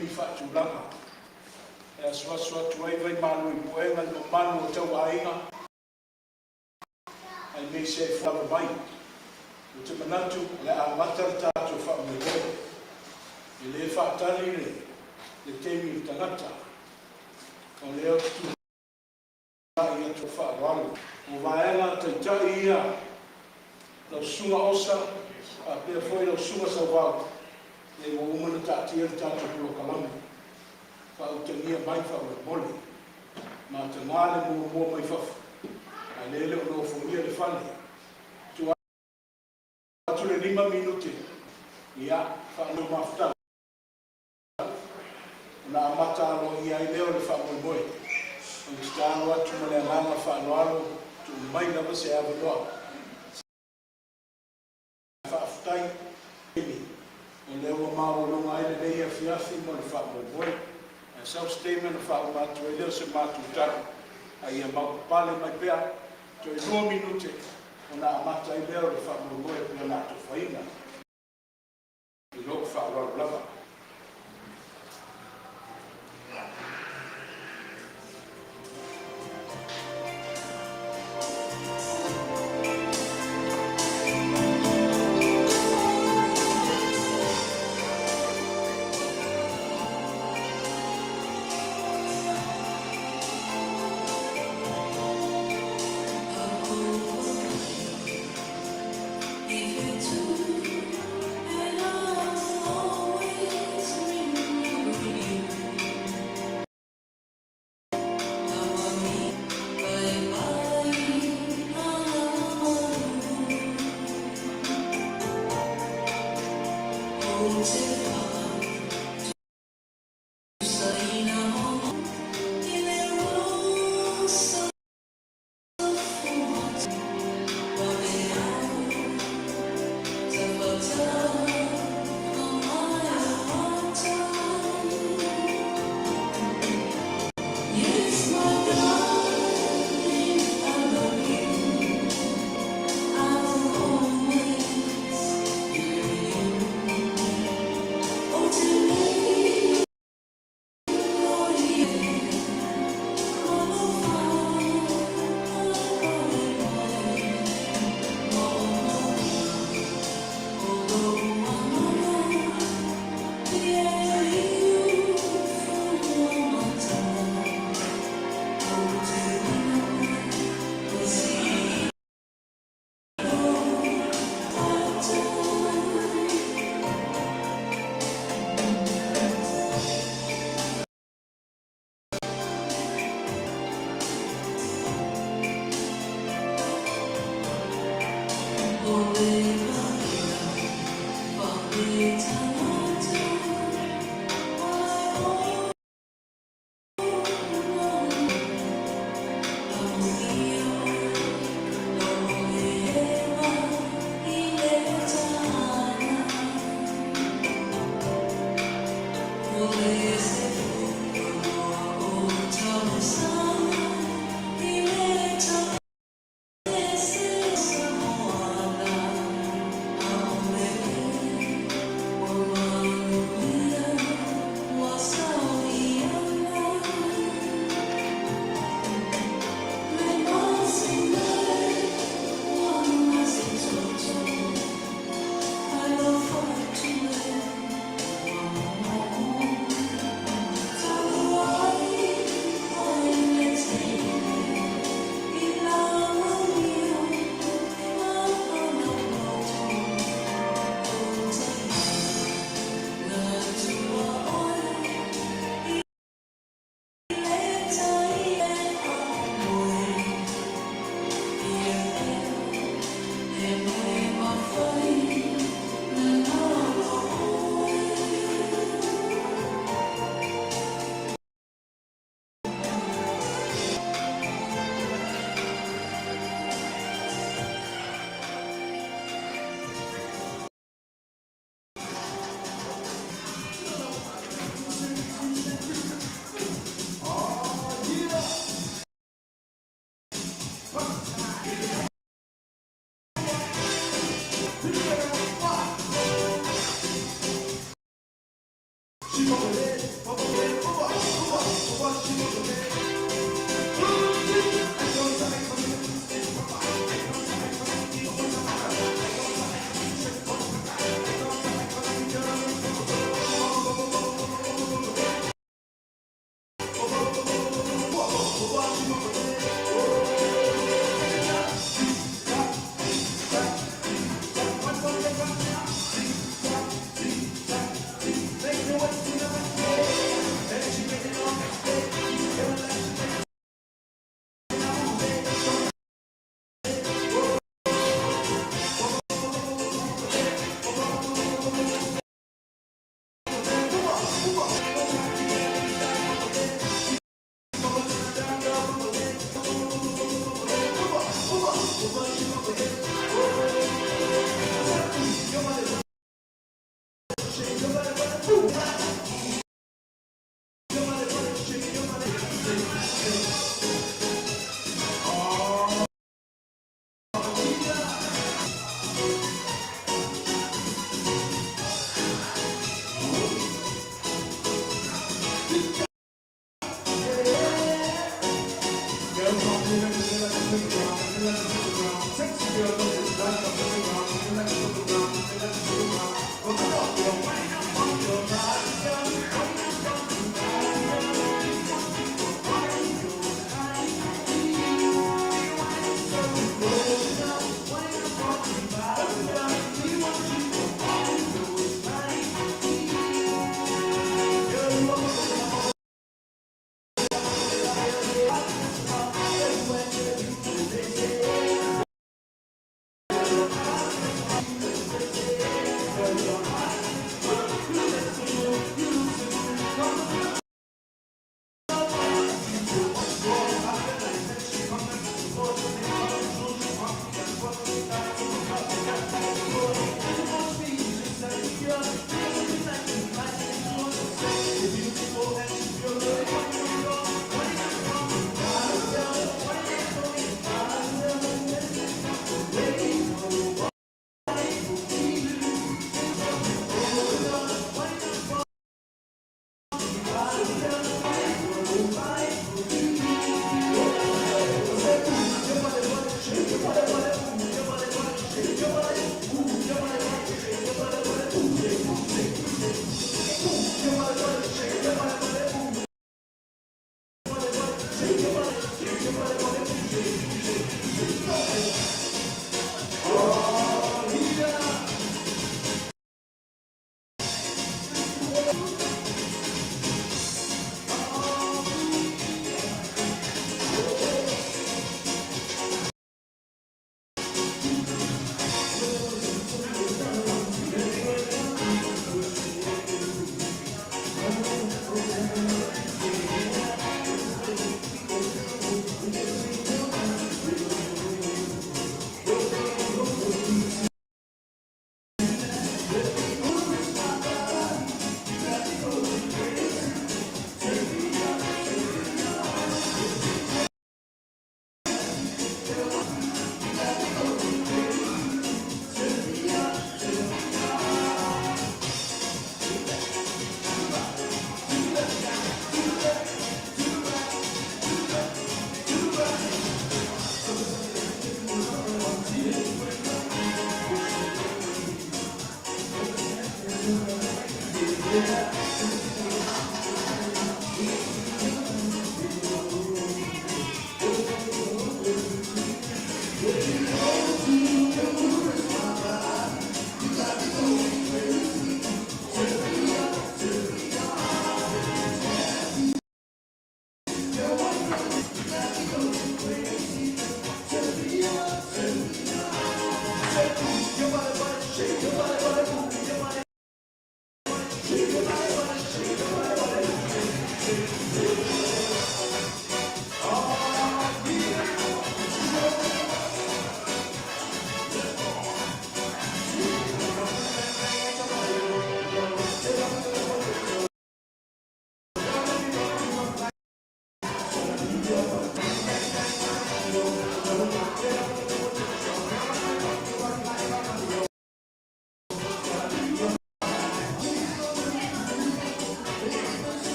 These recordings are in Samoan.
taimi faatulaga e asuasu atu ai vaimalu i puega i le mamalu o tauaiga aemaise ai foi lava mai. Ou te manatu o le a amata le tatou faamoemoe. E le faatali le taimi i le tagata. O lea ou te tulai atu faaaloalo. O vaega taitai ia, lau Susuga Osa faapea foi lau Susuga Sauvao, lea ua uma ona taatia le tatou polokalame. Faautagia mai faamolemole. Mataga le muamua mai fafo, a o lea e le o nofoia le fale. Tuu atu le 5 minute, ia, faanono mafutaga. Ona amata aloaia ai lea o le faamoemoe. Ou te tatalo atu ma le agaga faaaloalo, tuu mai lava se avanoa. Faafetai o lea ua maualuga ai lenei afiafi mo le faamoemoe. Ae sau se taimi ona faauma atu ai lea o se matou tala, a ia maupapale mai pea toe 2 minute ona amata ai lea o le faamoemoe e pei ona atofaina i lou faaaloalo lava.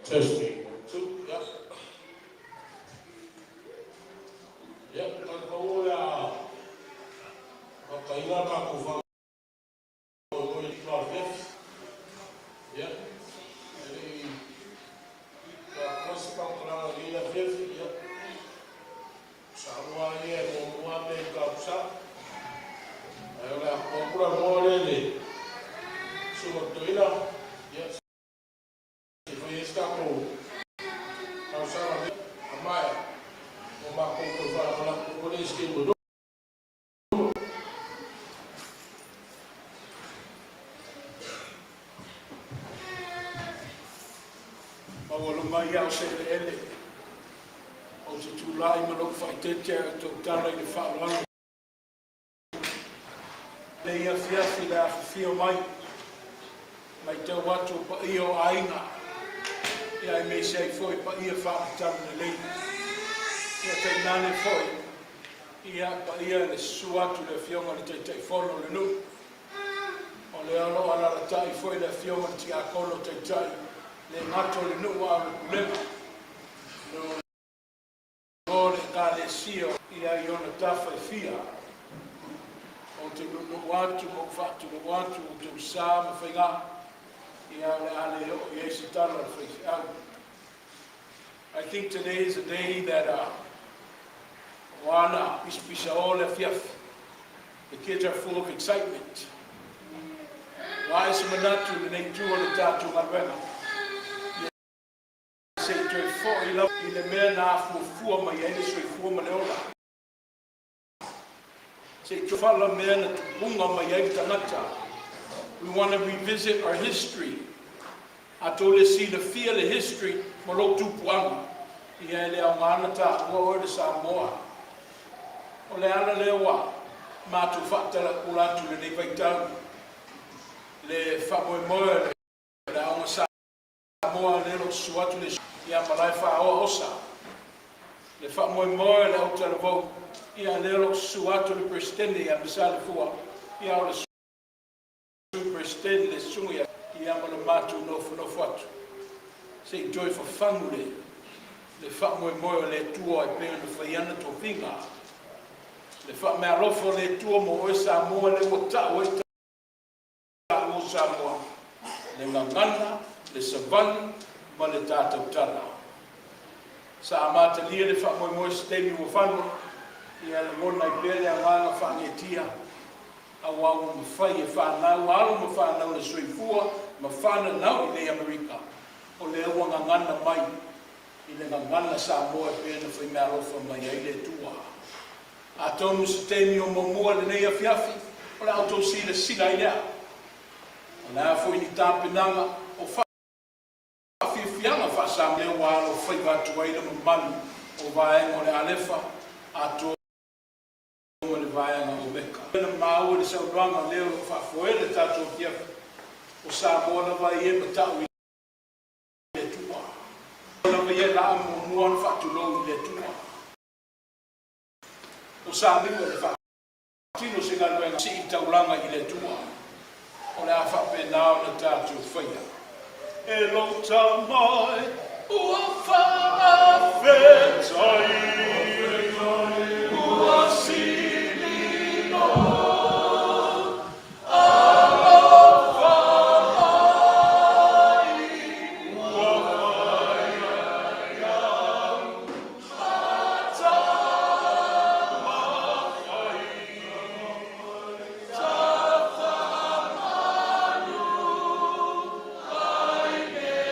Testing, 1, 2, yeah. Ia, tatou o le a fataina tatou faamoemoe i le afiafi. Ia, e le i faapea se faamatalaga i lenei afiafi, ia, masalo lava ia e muamua lava mea i tausa. Ae o le a tuu atu le avanoa lea i le susuga i le toeaina, ia, se i fai ai se tatou talosaga a maea, ua matou toe faamanatu atu ai le isi taimi o i luma. Maualuga ia o se eleele ou te tulai ma lou faaitete ae tautala i le faaaloalo lenei afiafi i le afifio mai, matau atu o paia o aiga, ia aemaise ai foi paia faale-Talalelei. Ia tainane foi ia paia i le susu atu i le Afioga i le Taitaifono o le nuu, o lea o lo o alalatai foi le Afioga i le Tiakono Taitai, le gata o le nuu a o le pulega o le Ekalesia ia i ona tafa e fia. Ou te nuunuu atu ma ou faatulou atu o outou sa ma faiga, ia o le a le oo i ai se tala a le faifeau. I think today is a day that ua pisapisa o le afiafi. The kids are full of excitement. Ua ae se manatu i lenei itu o le tatou galuega. Ia se i toe foi lava i le mea na afuafua mai ai le soifua ma le ola. Se i toe fala mea na tupuga mai ai le tagata. We want to revisit our history. A tou le silafia le history ma lou tupuaga, ia e le aoga na taua oe le Samoa. O le ala lea ua matou faatalapula atu i lenei vaitau le faamoemoe o le Aoga Samoa lea o lo o susu atu le ia malae faaoa osa. Le faamoemoe o le autalavou, ia lea o lo o susu atu le Peresetene ia Misalefua, ia o le Sui Peresetene le susuga ia ma le matou nofonofo atu. Se i toe fafagu le faamoemoe o le Atua e pei ona fai ana tofiga. Le faameaalofa o le Atua mo oe Samoa lea ua tau ai taua o Samoa, le gagana, le savali ma le tautautala. Sa amatalia le faamoemoe se taimi ua fano, ia lagona ai pea le agaga faaneetia, aua ua mafai e fanau, alo ma fanau le soifua ma fananau i nei Amerika, o lea ua gagana mai i le gagana Samoa e pei ona faimeaalofa mai ai le Atua. Atonu se taimi o muamua lenei afiafi, o le a outou silasila ai lea. O le a foi ni tapenaga o faafiafiaga faa-Samoa ua alofaiva atu ai le mamalu o vaega o le Alefa atoa ma le vaega o Omeka. Na maua le saunoaga lea o lo o faafoe le tatou afiafi, o Samoa lava ia e matau i le Atua. Lava ia e laa muamua ona faatulou i le Atua. O Samoa le faatino se galuega sii taulaga i le Atua. O le a faapena ona tatou faia. E lou tama e ua faafetai, ua sili lou alofa mai, ua fai au tama fai, tafa ai nei.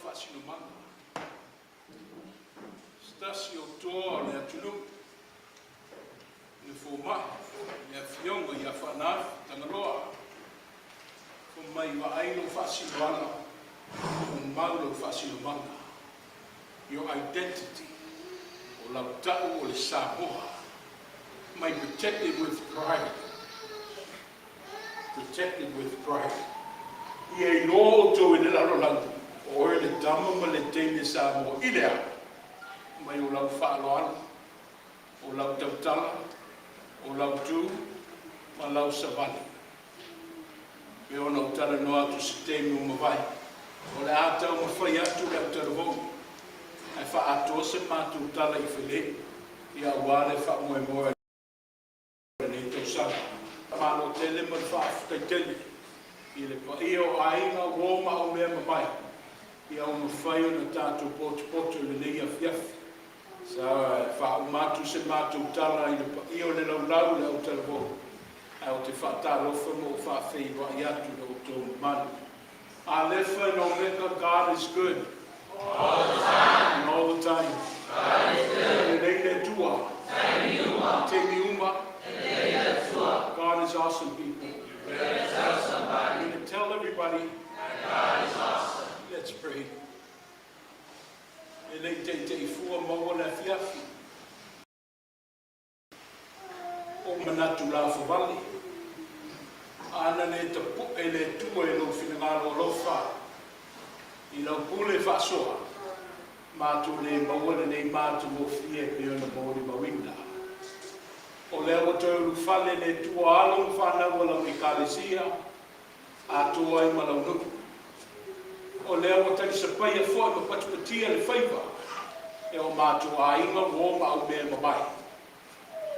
faasinomaga. Se tasi o toa o le atunuu, le fomai, le afioga ia Faanaafi Tagaloa, fai mai vaai lou faasinoala, mau lou faasinomaga. Your identity, o lau tau o le Samoa, may protect it with pride. Protect it with pride. Ia iloa outou e le lalolagi, o oe le tama ma le teine Samoa i le a, mai o lau faaaloalo, o lau tautala, o lau tu, ma lau savali. Pe ona ou talanoa atu se taimi ua mavae, o le a taumafai atu le autalavou, ae faaatoa se matou tala i Fale, ia aua le faamoemoe lenei tausaga. Malo tele ma le faafetai tele i le paia o aiga, uo ma aumea mamae, ia ua mafai ona tatou potopoto i lenei afiafi. Sa faauma atu se matou tala i le paia o le laulau le autalavou, ae ou te faatalofa ma ou faafeiloai atu i lo outou mamalu. Alefa and Omega, God is good. All the time. And all the time. God is good. Lelei le Atua. Taimi uma. God is awesome, people. You better tell somebody. I'm going to tell everybody. God is awesome. Let's pray. E le teiteifua maua le afiafi. O manatu la favale. Ana le tapu'e le Atua i lou finagalo alofa. I lau pule faasoa. Matou le maua lenei matagofie e pei ona molimauina. O lea ua toe ulufale le Atua alo ma fanau o lau ekalesia, atoa ai ma lau nuu. O lea ua talisapaia foi ma patipatia le faiva e o matou aiga uo ma aumea mamae.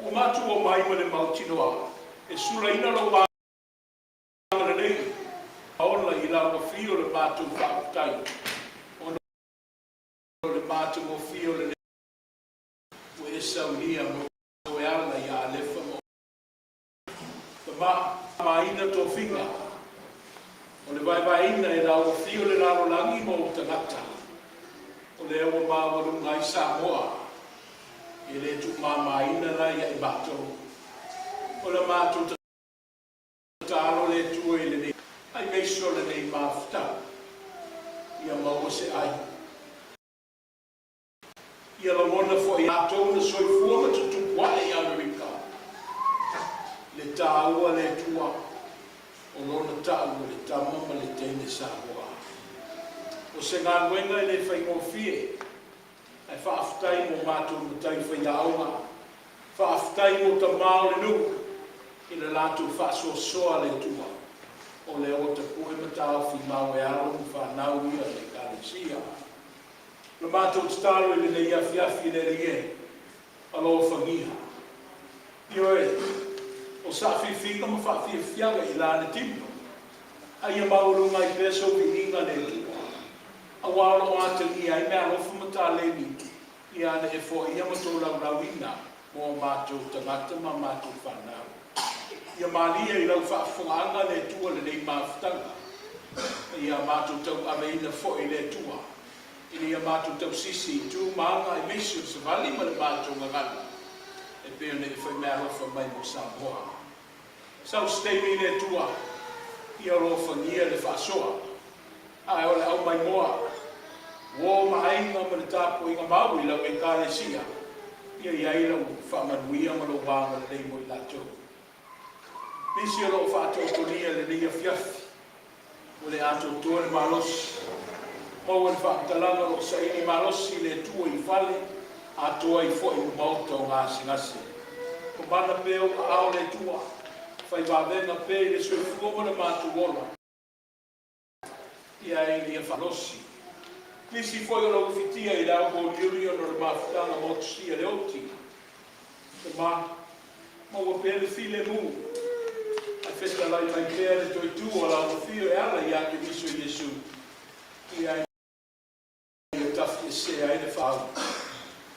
Ua matou omai ma le mautinoa e sulaina lou agalelei ola i lau afio le matou faafetai ona o le matagofie o lenei ua e saunia mo e ala ia Alefa ma Tama maina tofiga o le vaevaeina e lau afio le lalolagi ma ou tagata o lea ua maualuga ai Samoa e le tuumamaina la ia i matou o le matou tatalo le Atua i lenei aemaise o lenei mafutaga ia maua se ai ia lagona foi matou na soifua ma tutupu ae i Amerika le taua le Atua o lona tau o le tama ma le teine Samoa. O se galuega e le faigofie, ae faafetai mo matou matai faiaoga, faafetai mo tamā o le nuu i le latou faasoasoa le Atua o lea ua tapue ma taofi mau e alo ma fanau ia le ekalesia. Le matou tatalo i lenei afiafi le Alii e, alofagia. Ioe, o saafiafiga ma faafiafiaga i la le tino, a ia maualuga ai pea sou viiga le Atua. Auā o loo atagia ai meaalofa ma taleni ia ana e foaia ma tolaulauina mo matou tagata ma matou fanau. Ia malie i lau faafofogaaga le Atua lenei mafutaga, ia matou tauaveina foi le Atua, ina ia matou tausisi i tu ma aga aemaise o savali ma le matou gagana e pei ona e faimeaalofa mai mo Samoa. Sau se taimi le Atua, ia alofagia le faasoa, ae o le aumaimoa, uo ma aiga ma le tapuaiga mau i lau ekalesia, ia i ai lau faamanuia ma lou agalelei mo i latou. Nisi o loo faatoatolia lenei afiafi, ua le atoatoa le malosi, maua le faamatalaga o loo saili malosi le Atua i fale, atoa ai foi ma maota o gasegase. Mamana pea ou aao le Atua, fai vavega pea i le soifua ma le matou ola, ia ai ia faalosi. Nisi foi o lau ufitia i le au moliuli ona o le mafutaga motusia le oti. Tama, maua pea le filemu, ae fetalai mai pea le toe tu o lau afio e ala ia Keriso Iesu, ia ai ia tafiesea ai le faau.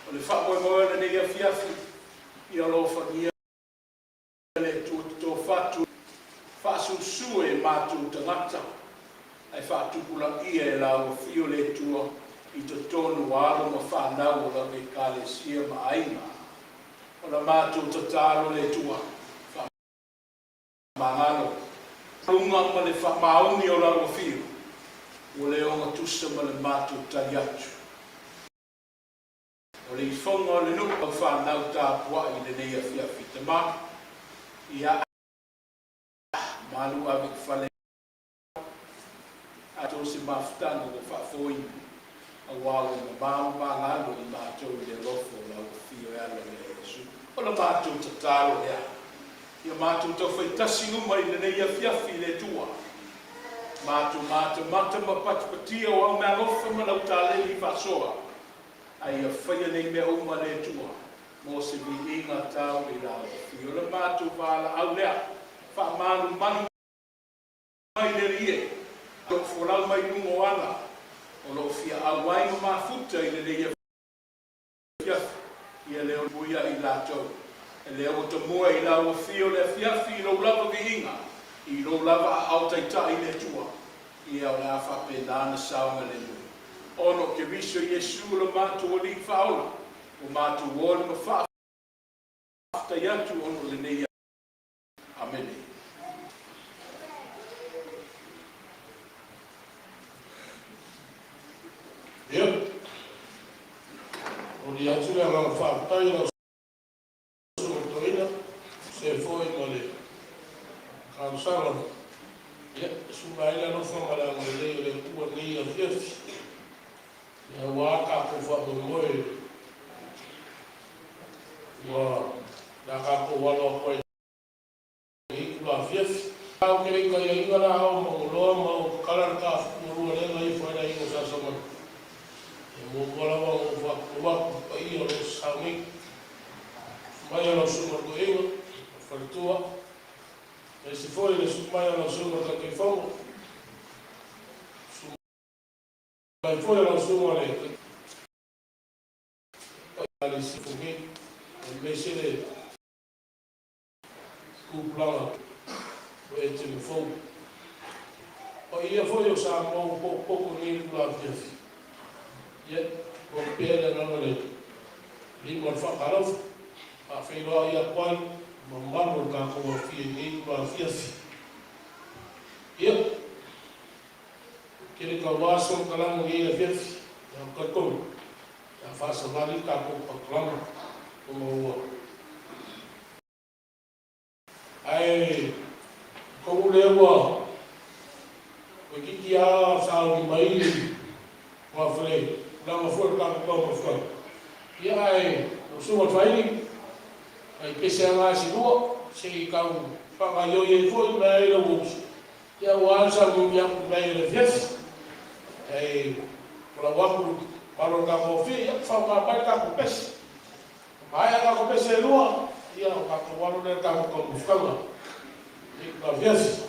O le faamoemoe o lenei afiafi, ia alofagia le Atua totofatu faasusu e matou tagata. Ae faatupulaia e lau Afio le Atua i totonu o alo ma fanau o lau Ekalesia ma aiga. O la matou tatalo le Atua, faamagalo luga ma le faamaoni o lau Afio, ua le ogatusa ma le matou tali atu. O le ifoga o le nuu lau fanau tapuai i lenei afiafi tama, ia malu ave i fale ae se mafutaga ua faafoeina, auā ua mamao ma magalo i matou i le alofa o lau Afio e ala ia Iesu. O la matou tatalo lea, ia matou taufaitasi uma i lenei afiafi i le Atua, matou matamata ma patipatia o au meaalofa ma lau taleni faasoa, ae ia faia nei mea uma le Atua mo se viiga tau i lau Afio. O le matou valaau lea, faamalumalu mai le Alii e, o lo o folau mai luga o ala, o lo o fia auai ma mafuta i lenei afiafi, ia leo puia i latou. E lea ua tamua i lau Afio le afiafi i lou lava viiga, i lou lava aao taitai le Atua, ia o le a faapena ona saogalemu. Ona o Keriso Iesu lo matou Alii Faaola, ua matou oli ma faafetai atu ona o lenei. Amene. Ia, momoli atu le agaga faafetai i lau Susuga Toeaina, se foi ma le talosaga, ia, e sula ai le alofa ma le agalelei o le Atua i lenei afiafi, ia aua tatou faamoemoe ua le a tatou alo atu ai i lenei itula afiafi. Ou te le i taiaiga la ao ma ou loa ma ou tatala le tafutualua lea na ifo ai le aiga o Sa Samani. E muamua lava ona ou faatulou atu i le paia o lo o sasao nei. Susu mai a lau susuga i le toeaina, le faletua, aemaise foi le susu mai a lau susuga i le Taitaifono, susu mai foi a lau susuga i le Ekalesia nei, aemaise le tupulaga o Etene fou. Paia foi o Samoa ua potopoto i lenei itula afiafi. Ia, momoli pea le agaga o le lima o le faatalofa, faafeiloai atu ai i mamalu o le tatou afia i lenei itula afiafi. Ia, tele tauā se faamatalaga i lenei afiafi, ia ou te talitonu, o le a faasavali le tatou patalama ona ua. Ae atonu lea ua toeitiiti lava sauni mai le tuafale tulaga foi o le tatou taumafataga. Ia ae lau Susuga i le Faaili, tai pese lava se lua se i tau faagaoioi ai foi ma ai lau uso, ia aua le sauniuni atu mai i le afiafi. Ae folau atu i le mamalu o le tatou afia, ia faaaoga mai le tatou pese. Maea tatou pese e lua, ia o tatou alo lea i le tatou taumafataga i le afiafi.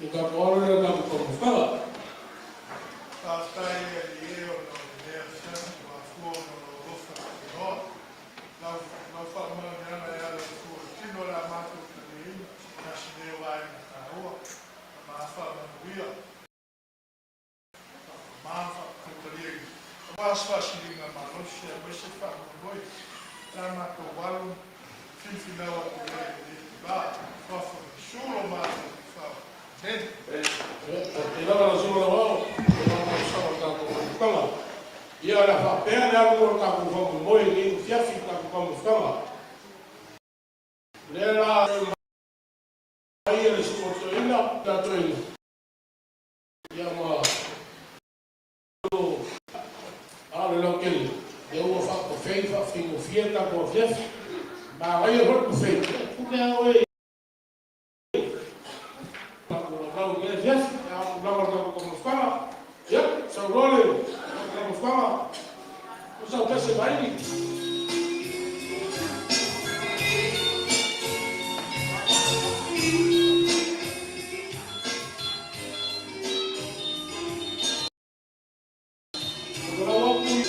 Le tatou alo lea o le tatou taumafataga. Faafetai i le Alii e ona o lenei afiafi ua afua ona Lou alofa tunoa, Lau faamanuiaga e ala i fua o le tino o le a matou taliaina, o se tasi lenei o vaega taua, Tama faamanuia, faamama faatautaliaina, aua se faasiligamalosi aemaise le faamoemoe o le a matou alo ma finafinau atu ai i lenei itula. I le Suafa o Iesu lo matou Taifau. Amene. Faafetai lava lau Susuga Loau i lau folasaga o le tatou taumafataga. Ia o le a faapea le alu o le tatou faamoemoe i lenei afiafi i le tatou taumafataga. O lea la mai le Susuga Toeaina, la Toeaina, ia ma a le lautele, ia ua faatofei faafaigofie le tatou afiafi. Manaia foi le tofei, ia pule lava oe tatou laulau i lenei afiafi. A o tulaga o le tatou taumafataga, ia, saunoa le tatou taumafataga, Tuisautese Vaini. Lau atu i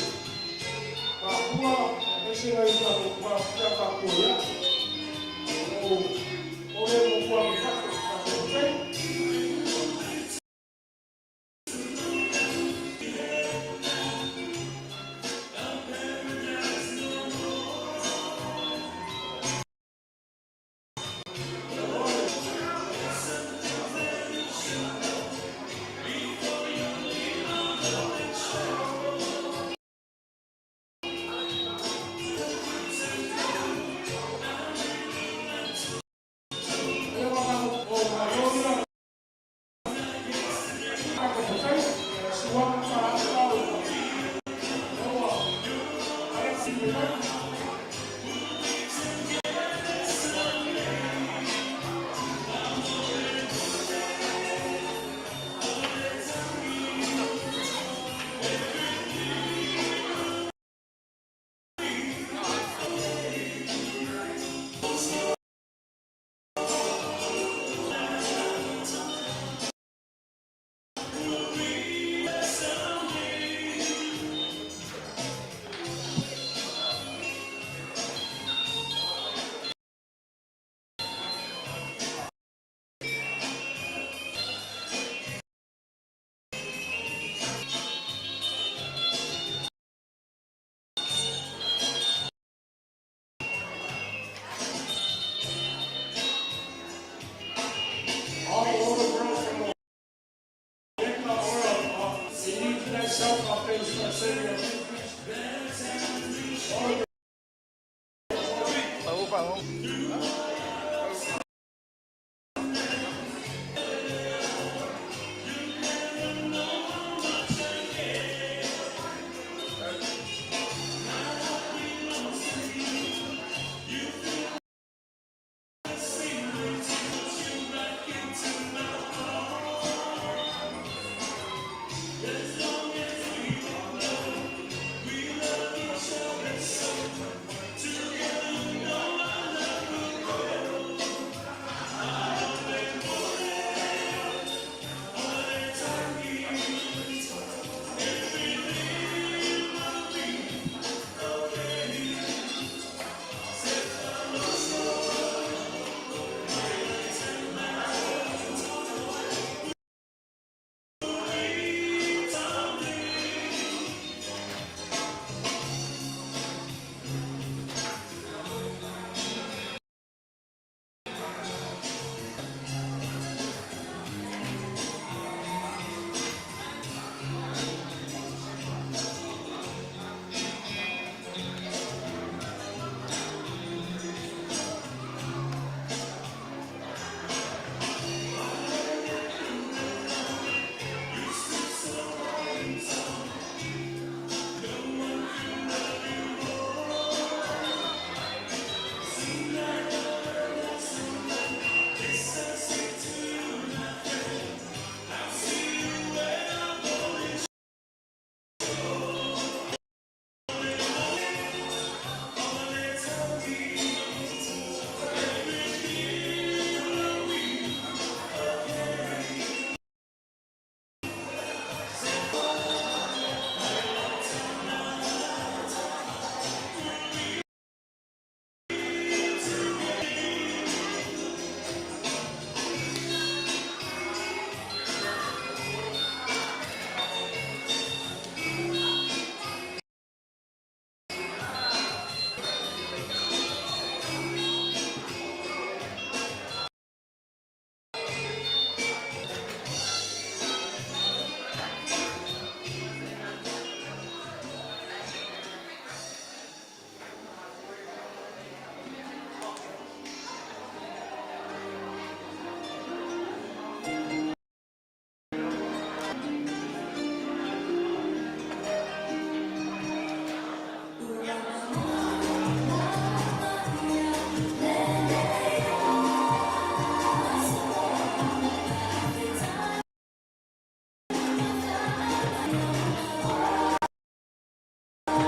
Papua, aemaise nai tatou mafua tatou ia. O o le mafua mai fafo, tatou fei. Ia ma o malo ia tatou fei. Sua pa pa o. Oa. Ara si me mai. All the older girls from the they need to that self up there and start saving up. All the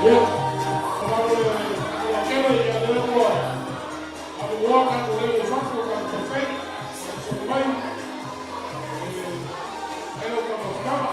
Ia, faamalo le toatele, ia lea ua aluloa tatou lele i fafo, tatou taufai, tatou mai, e lau taumafataga.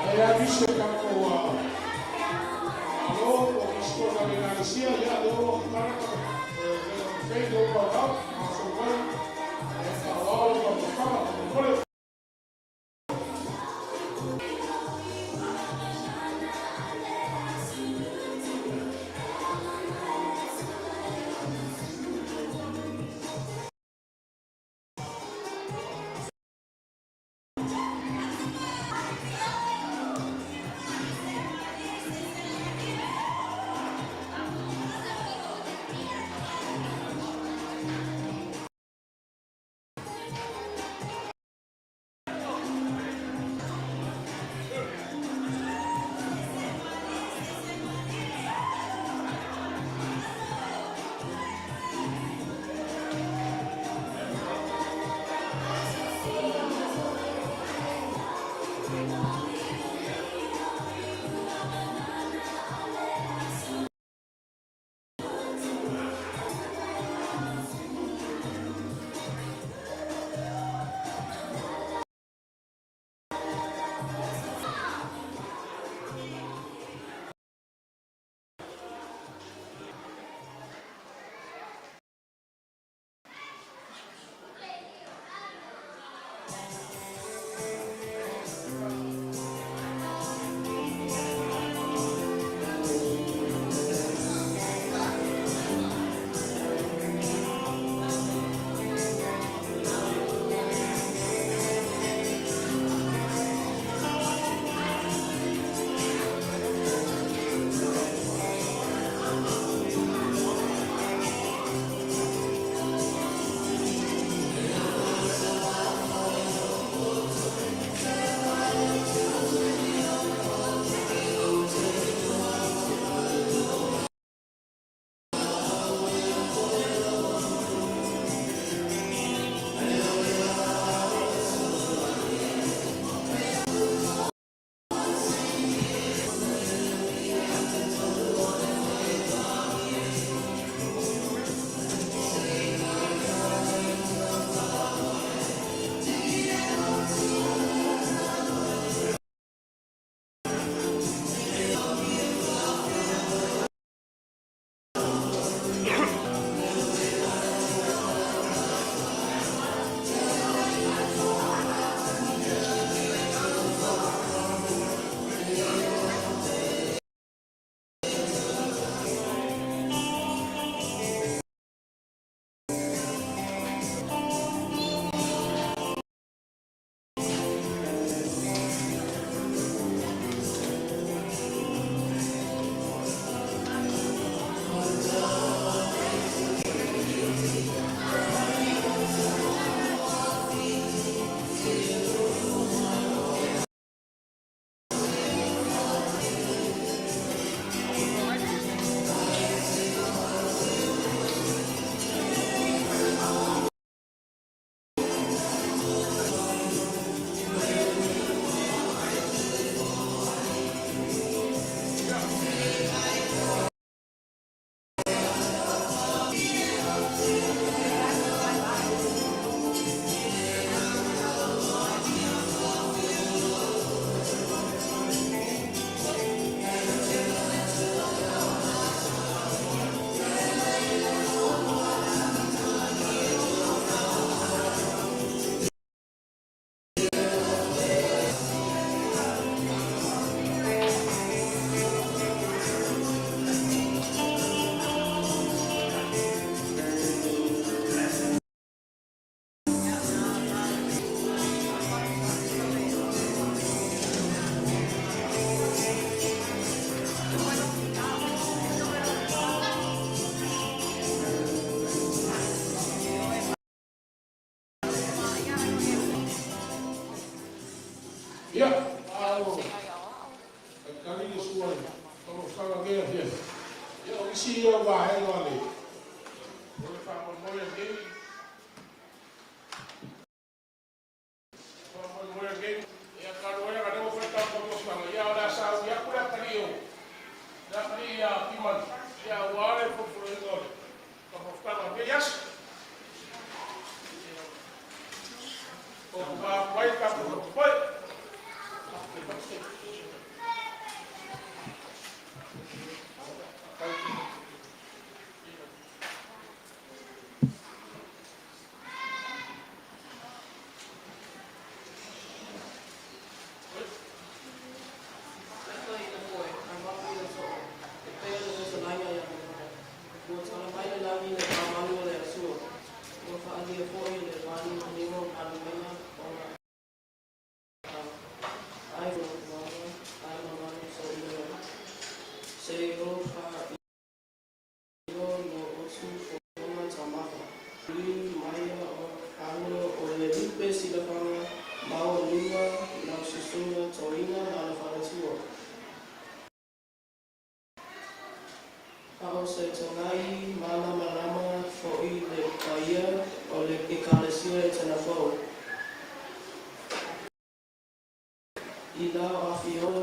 Ae a nisi o tatou malo po o nisi foi o ekalesia, ia lea ua tatala le lea ua lau masou mai e faaauau le taumafataga faamolemole. Isi ia o vaega o le o le faamoemoe lenei, faamoemoe lenei. Ia, talu ai ona o lea ua fai le tatou amataga, ia o le a sauni atu le atalii o le atalii ia Timani, ia aua le folafolaina o le taumafataga o lenei aso. O atu ai le tatou faamoemoe. Leka i le foe, ae mapu i le soo, e pei o le fetalaiga ia Manaia. Ua tala mai le lagi le mamalu o le Atua, ua faaalia foi e le mānimanima galuega ona ai fuafuaga ai mamalu soilelei. Se i o faailoa lo otu fofoga taumafa. Liu maia o Paulo o le Lupe Silafaga maualuga lau Susuga Toeaina ma le Faletua. A o se togai malamalama foi le paia o le Ekalesia i Tenafou. I lau afioga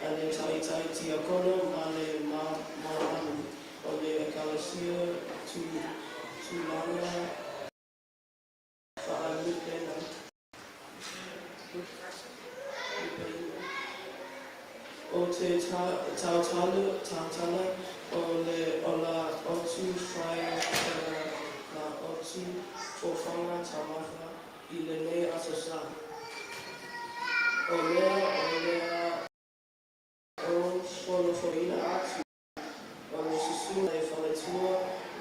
a le Taitai Tiakono ma le mamalu o le Ekalesia tulaga faalupega. Ou te tautala o le o la outou faiga la outou fofoga taumafa i lenei Aso Sa. O lea o le a ou folafoina atu, o le susuga i le faletua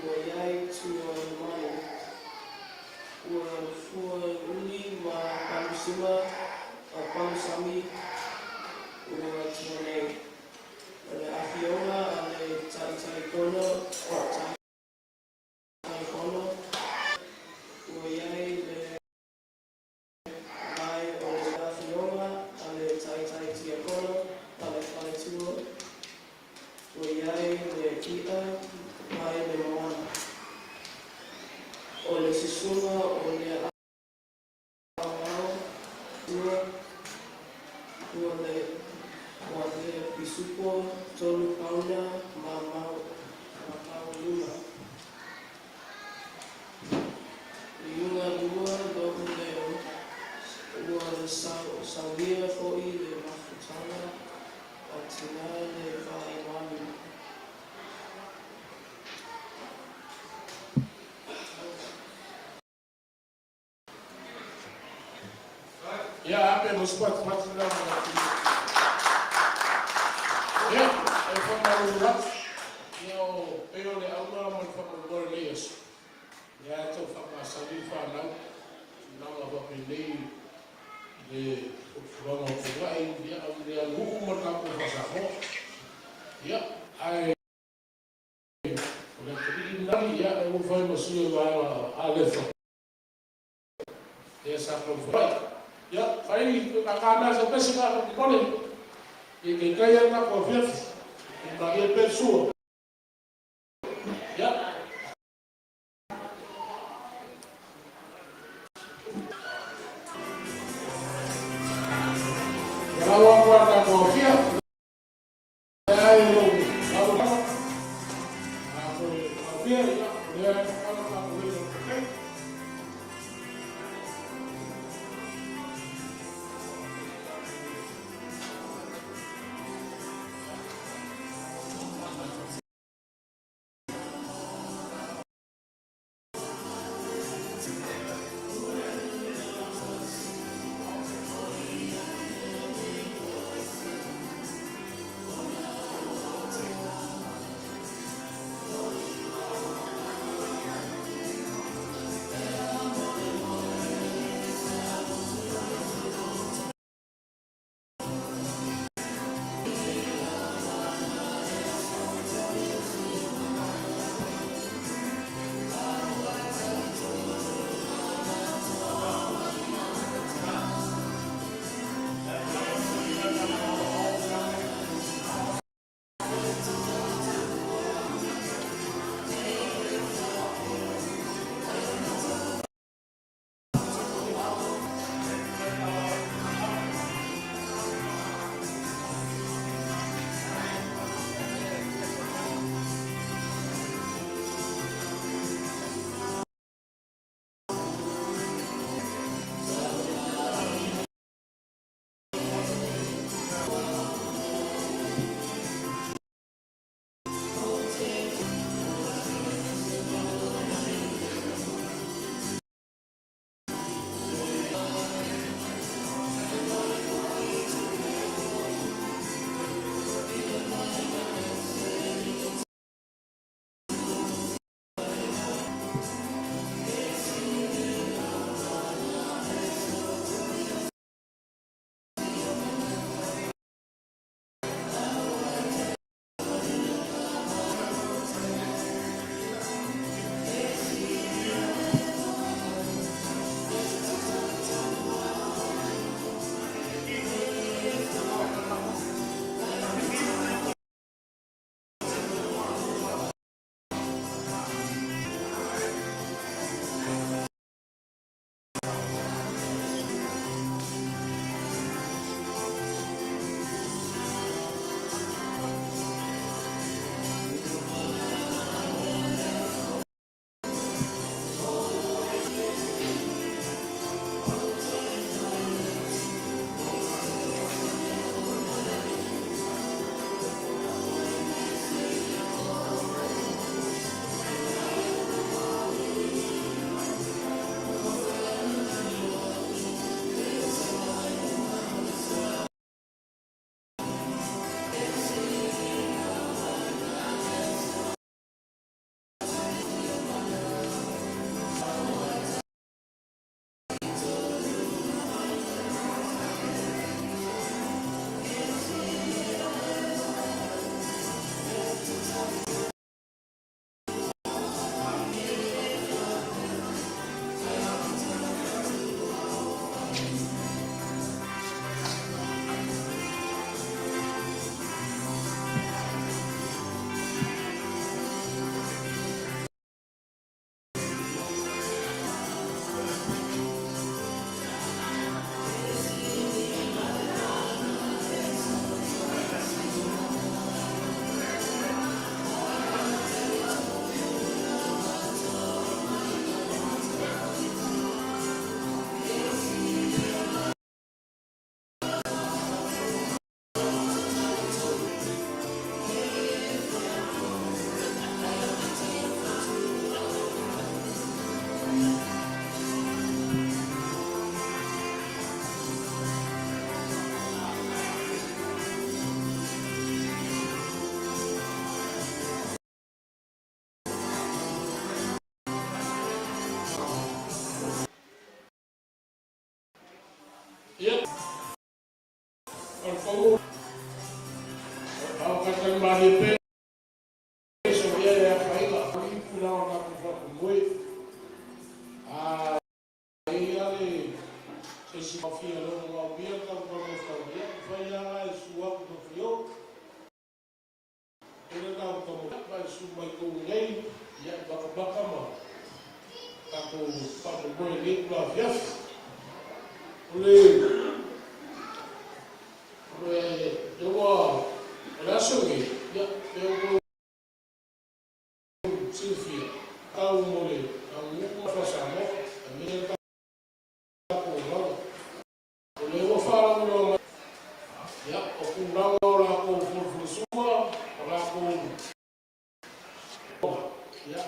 ua i ai tuanimanu, ua fuauli ma palusima palusami ua tuanei. O le afioga a le Taitaifono ua i ai le vae o le afioga a le Taitai Tiakono ma le faletua ua i ai le i'a mai le moana. O le susuga o le aoao tua ua le pisupo 3 pauna ma mauluma. Liuga lua lo'u leo, ua saulia foi le mafutaga a tinā le va i manu. Ia, ape mo sport mati na mo. Ia, e whamaru atu. Ia o peo le auna mo le whamaru le aso. Ia tau whamasani whanau. Tulaga whapenei le tulaga o tungai, ia au le alu mo le tatou faasamoa. Ia, ae o le atalii nani, ia e ua fai ma sui o vaega Alefa. Ia sa tau fai. Ia, fai ka mea sa pesi ka mole. Ia ke kai ana ko fiafi. Ka ia pe sua. Ia. Ia lau aku a ta ko fia. Ai lo lau a ko fia ia le ana ka ko le ko. susu mai tou i inei, ia, e matamata ma tatou faamoemoe i lenei itula afiafi. O le, o le, lea ua, o le aso lenei, ia, pei ona outou silafia, tau mo le aganuu faa-Samoa, aemaise le tatou auaunaga. O lea ua faalauiloa mai, ia, o tulaga o latou fulufulisua, o latou, ia,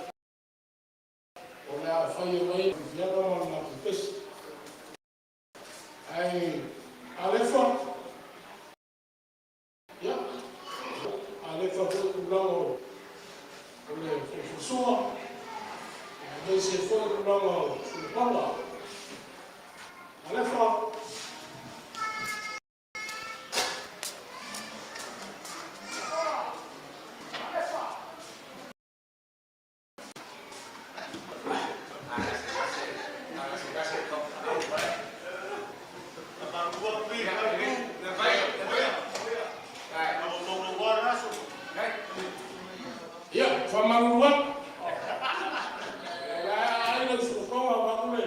o le a faia mai le fiafiaga ma le matou pese. Ae Alefa, ia, Alefa foi tulaga o le fulufulisua, aemaise foi tulaga o sulupaga. Alefa. Ia, faamalulu atu. Ai lau sulupaga vaeatu le.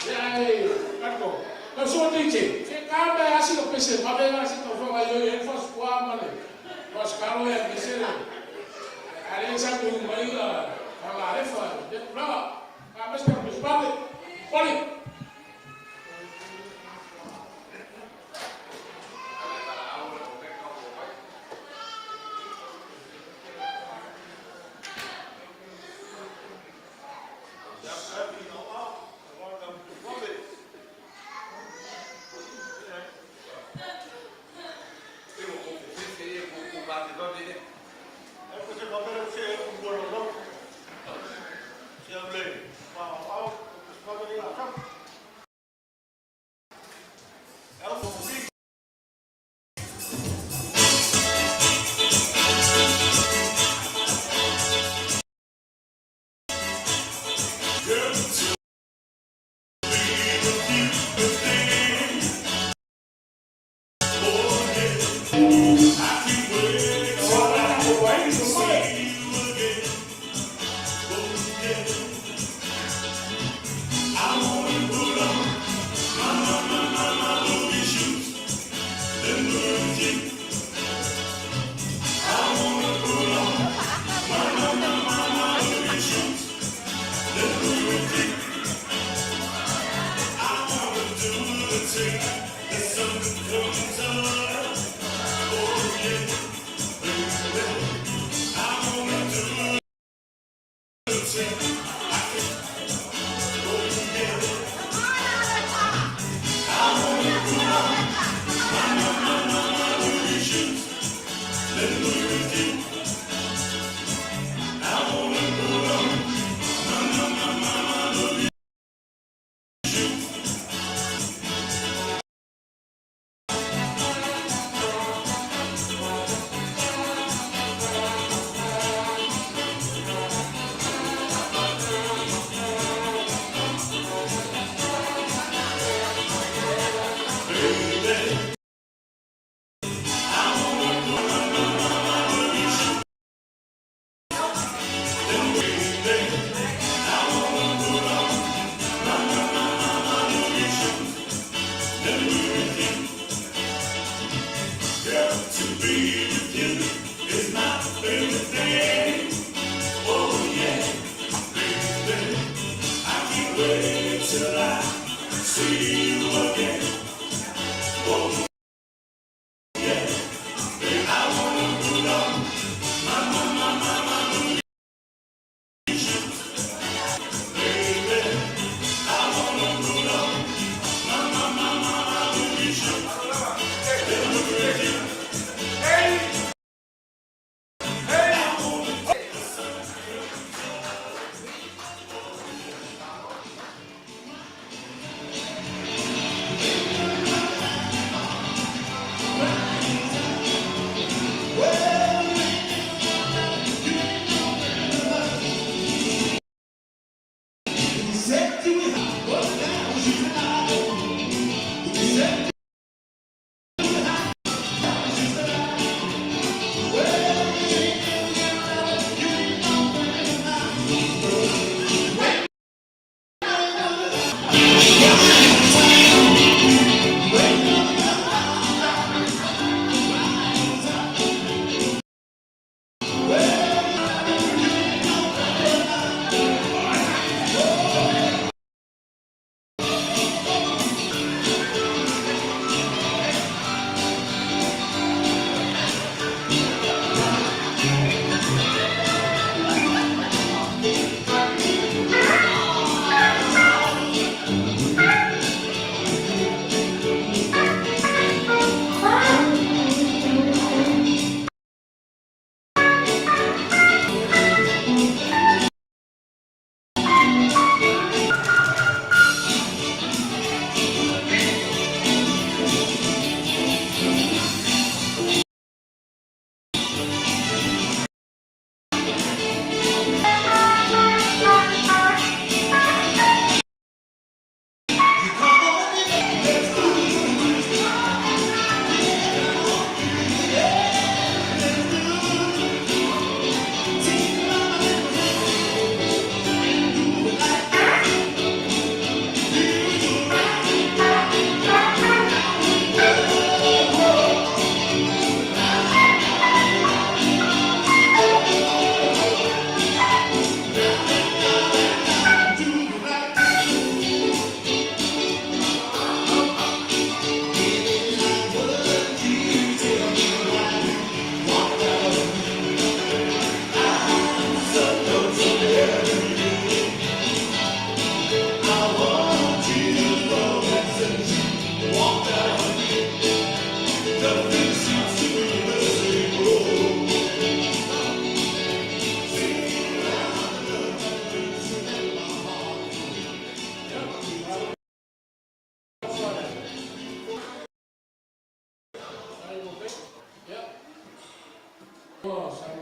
Ia, ai, tatou. Lau susuga DJ, se ka mea asi lo pese vave la se taufaga i oi ai le fasitua ma le fasikalo e aemaise le a le sa tu mai la la alefa le tulaga. Ka mea se pese vave. Poli.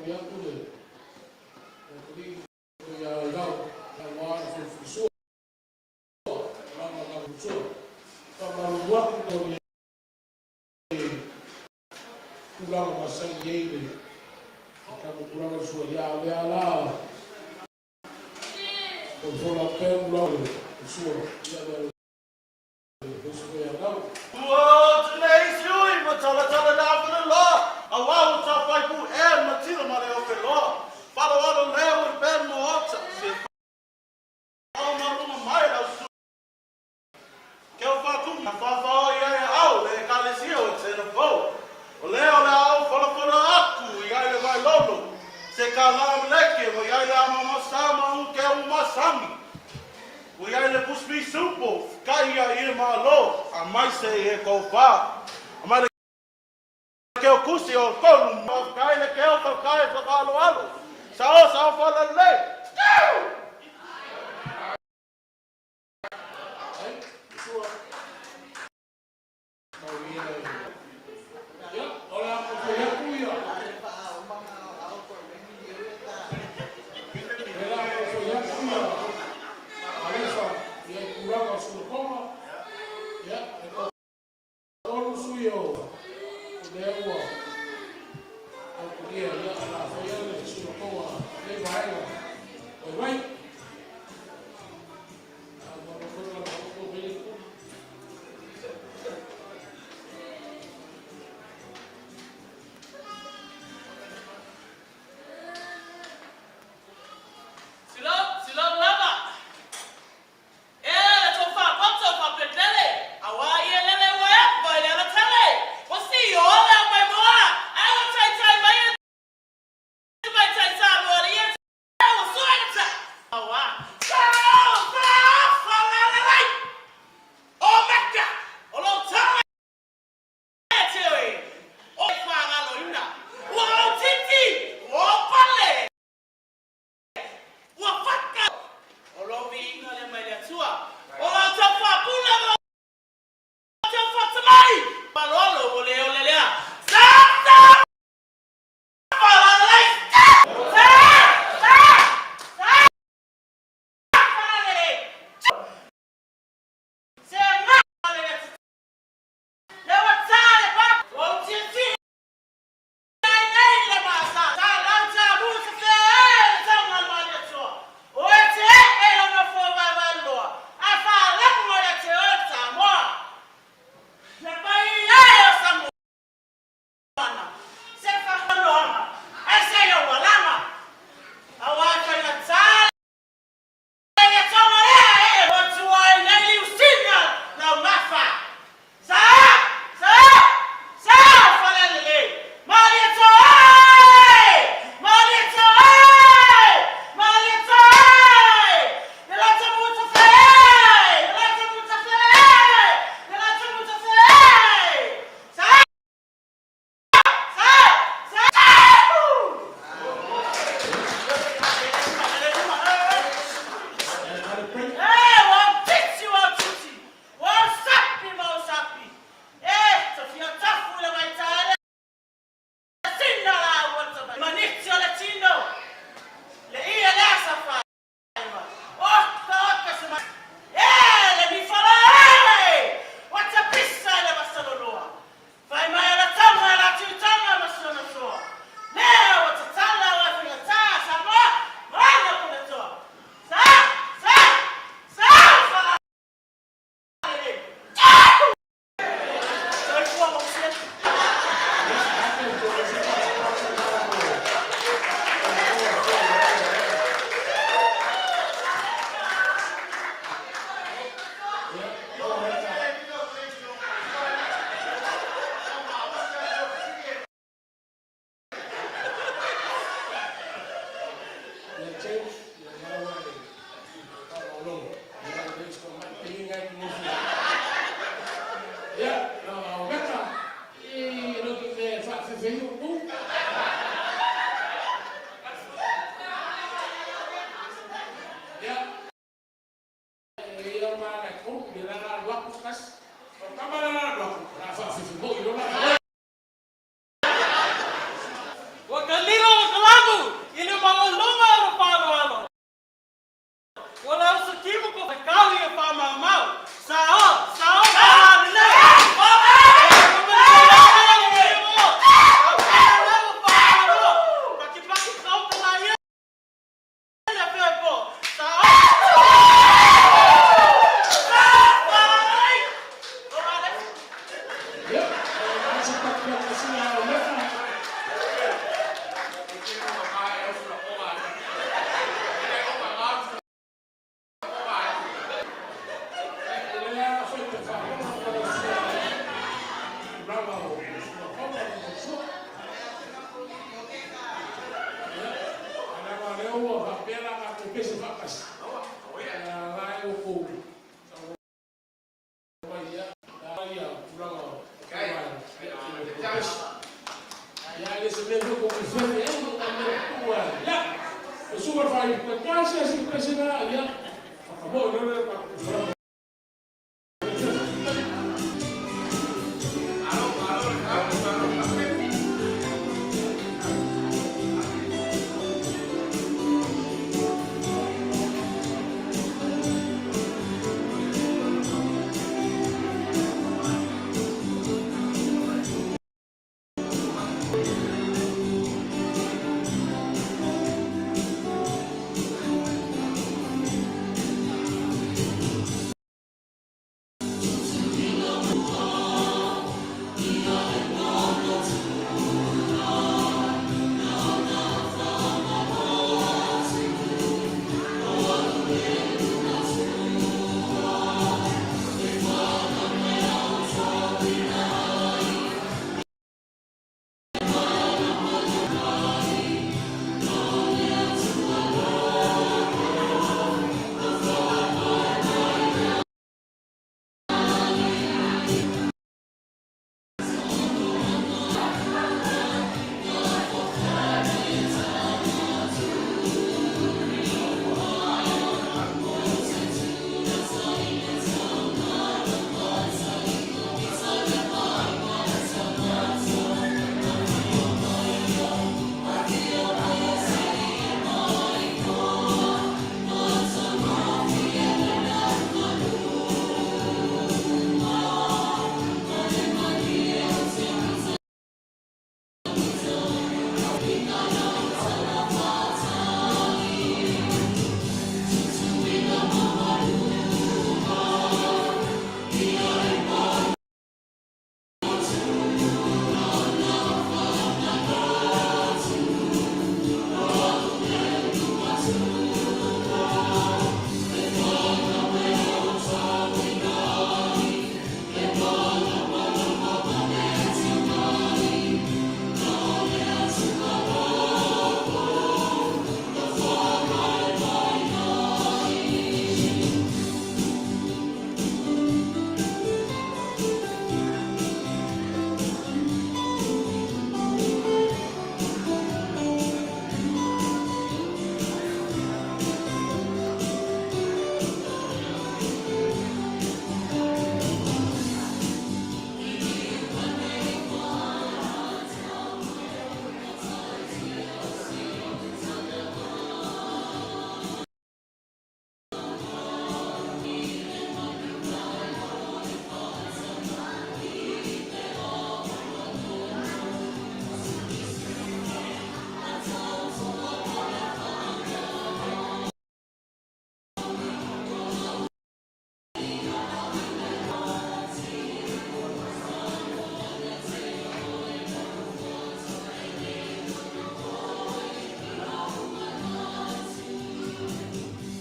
momoli atu le Alii ia lau aua le fulifulisua lana galutua. Faamalulu atu o le tulaga masani ai le tatou tulaga o le sua, ia a o lea la folafola atu pea tulaga o le sua, ia le Silou, silou lava. E le tou faapoto faapetele, auā ia lele ua epa i le alatele. Ua sio le aumaimoa, ae ua taitai mai e le tamaitai Samoa le ia te ua sue le ta. Auā, sao, sao, falalalai! O Meka, o lou tala ia te oe, o faagaloina. Ua ou titi, ua ou pale. Ua faka! O lou viiga lea mai le Atua. O lau tau faapuna ma lau tau faatamai. Faaaloalo ua le ole lea. Sa sa faalalelei. Sa sa sa faalalelei. Se nga le le ua ta le pa. Ua ou tietie Ia James, ia maua le faaaloalo. Ia e le o mai pei ngai ku ngofi. Ia, na o meta i lo te me fa fe fe u. Ia, ia ma na ko ni la la wa ku kas. O kama la la wa ku la fa fe fe mo i lo la. Ua ka lilo o ka lagi. lea la tatou pese faatasi. La e ua tou saunoa mai ia, la ia tulaga o pese. Ia e le se mea foi tou te fefe ai ma ta mea tutu ai. Ia, o suka fai, tasi asi pese la, ia, whakamoe loa le tatou fala.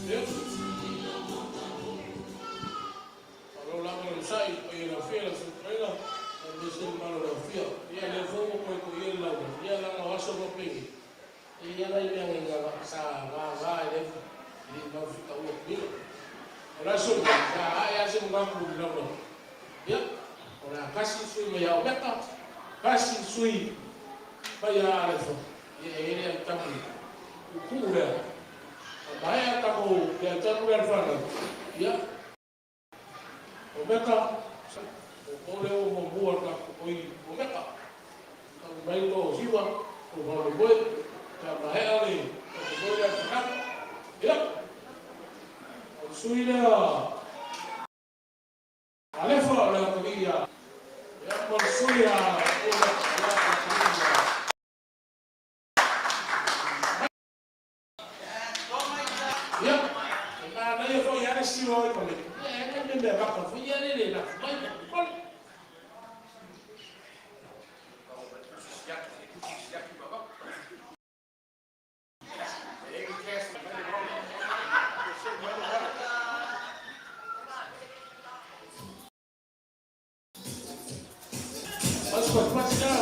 Ia, malo lava le onosai i le paia o le Afia, le Aso Toeaina, aemaise le mamalu o le Afia. Ia, lea foi ua toe toia le lauga, ia leaga o aso faapei, e i ai nai mea na sa gaga e le i mau fitaua tuina. O le aso lenei, sa ae lava se manatu i le lauga, ia, o le a tasi le sui mai ia Omeka, tasi le sui mai ia Alefa, ia e i ai le aitami puupuu lea. A maea tatou le aitami lea le fanau, ia, Omeka, o lea ua muamua le tatou oi Omeka. Tau mai lo hiwa, o faamoemoe, pe a maea le faamoemoe lea le fanau. Ia, o le sui lea Alefa o le atalii a, ia, ma le sui a Omeka, ia, o le atalii a. Ia, e manaia foi lava le sio ai ma le, ia, e le mea vaka foi ia le le lafo mai ma le. Pasi pasi pasi la.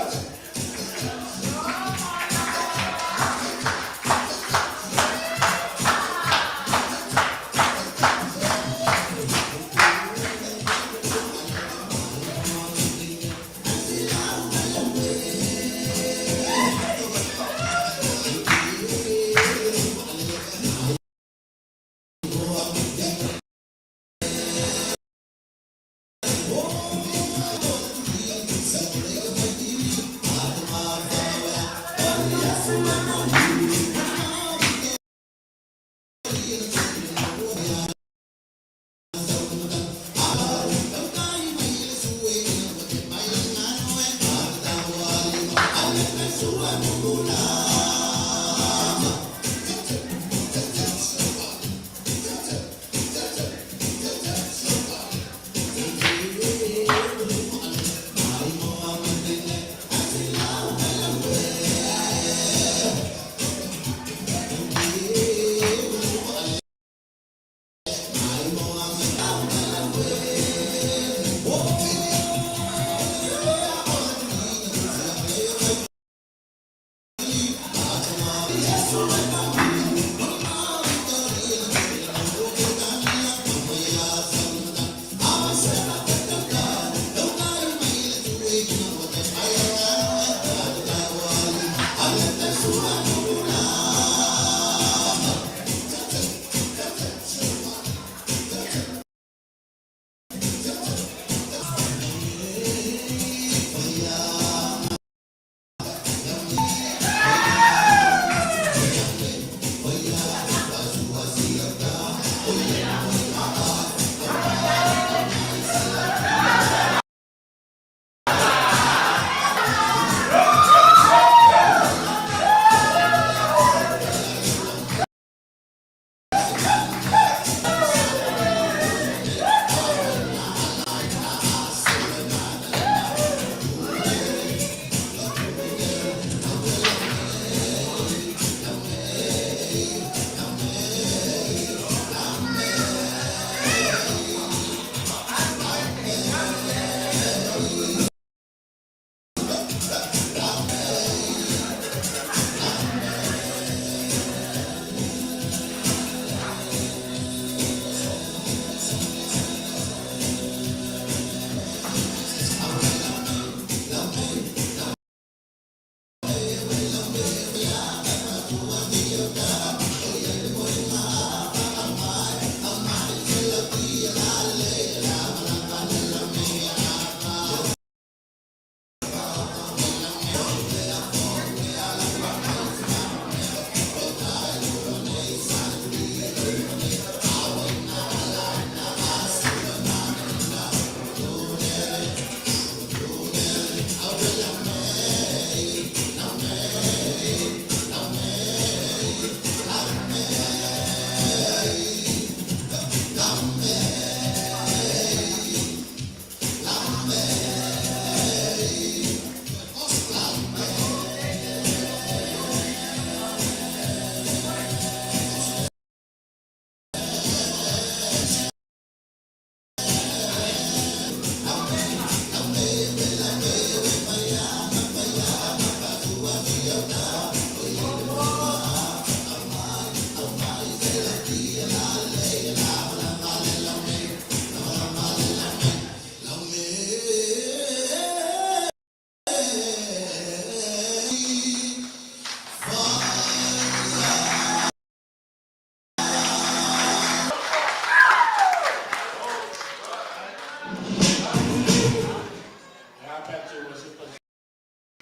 Ae a pe a te ua se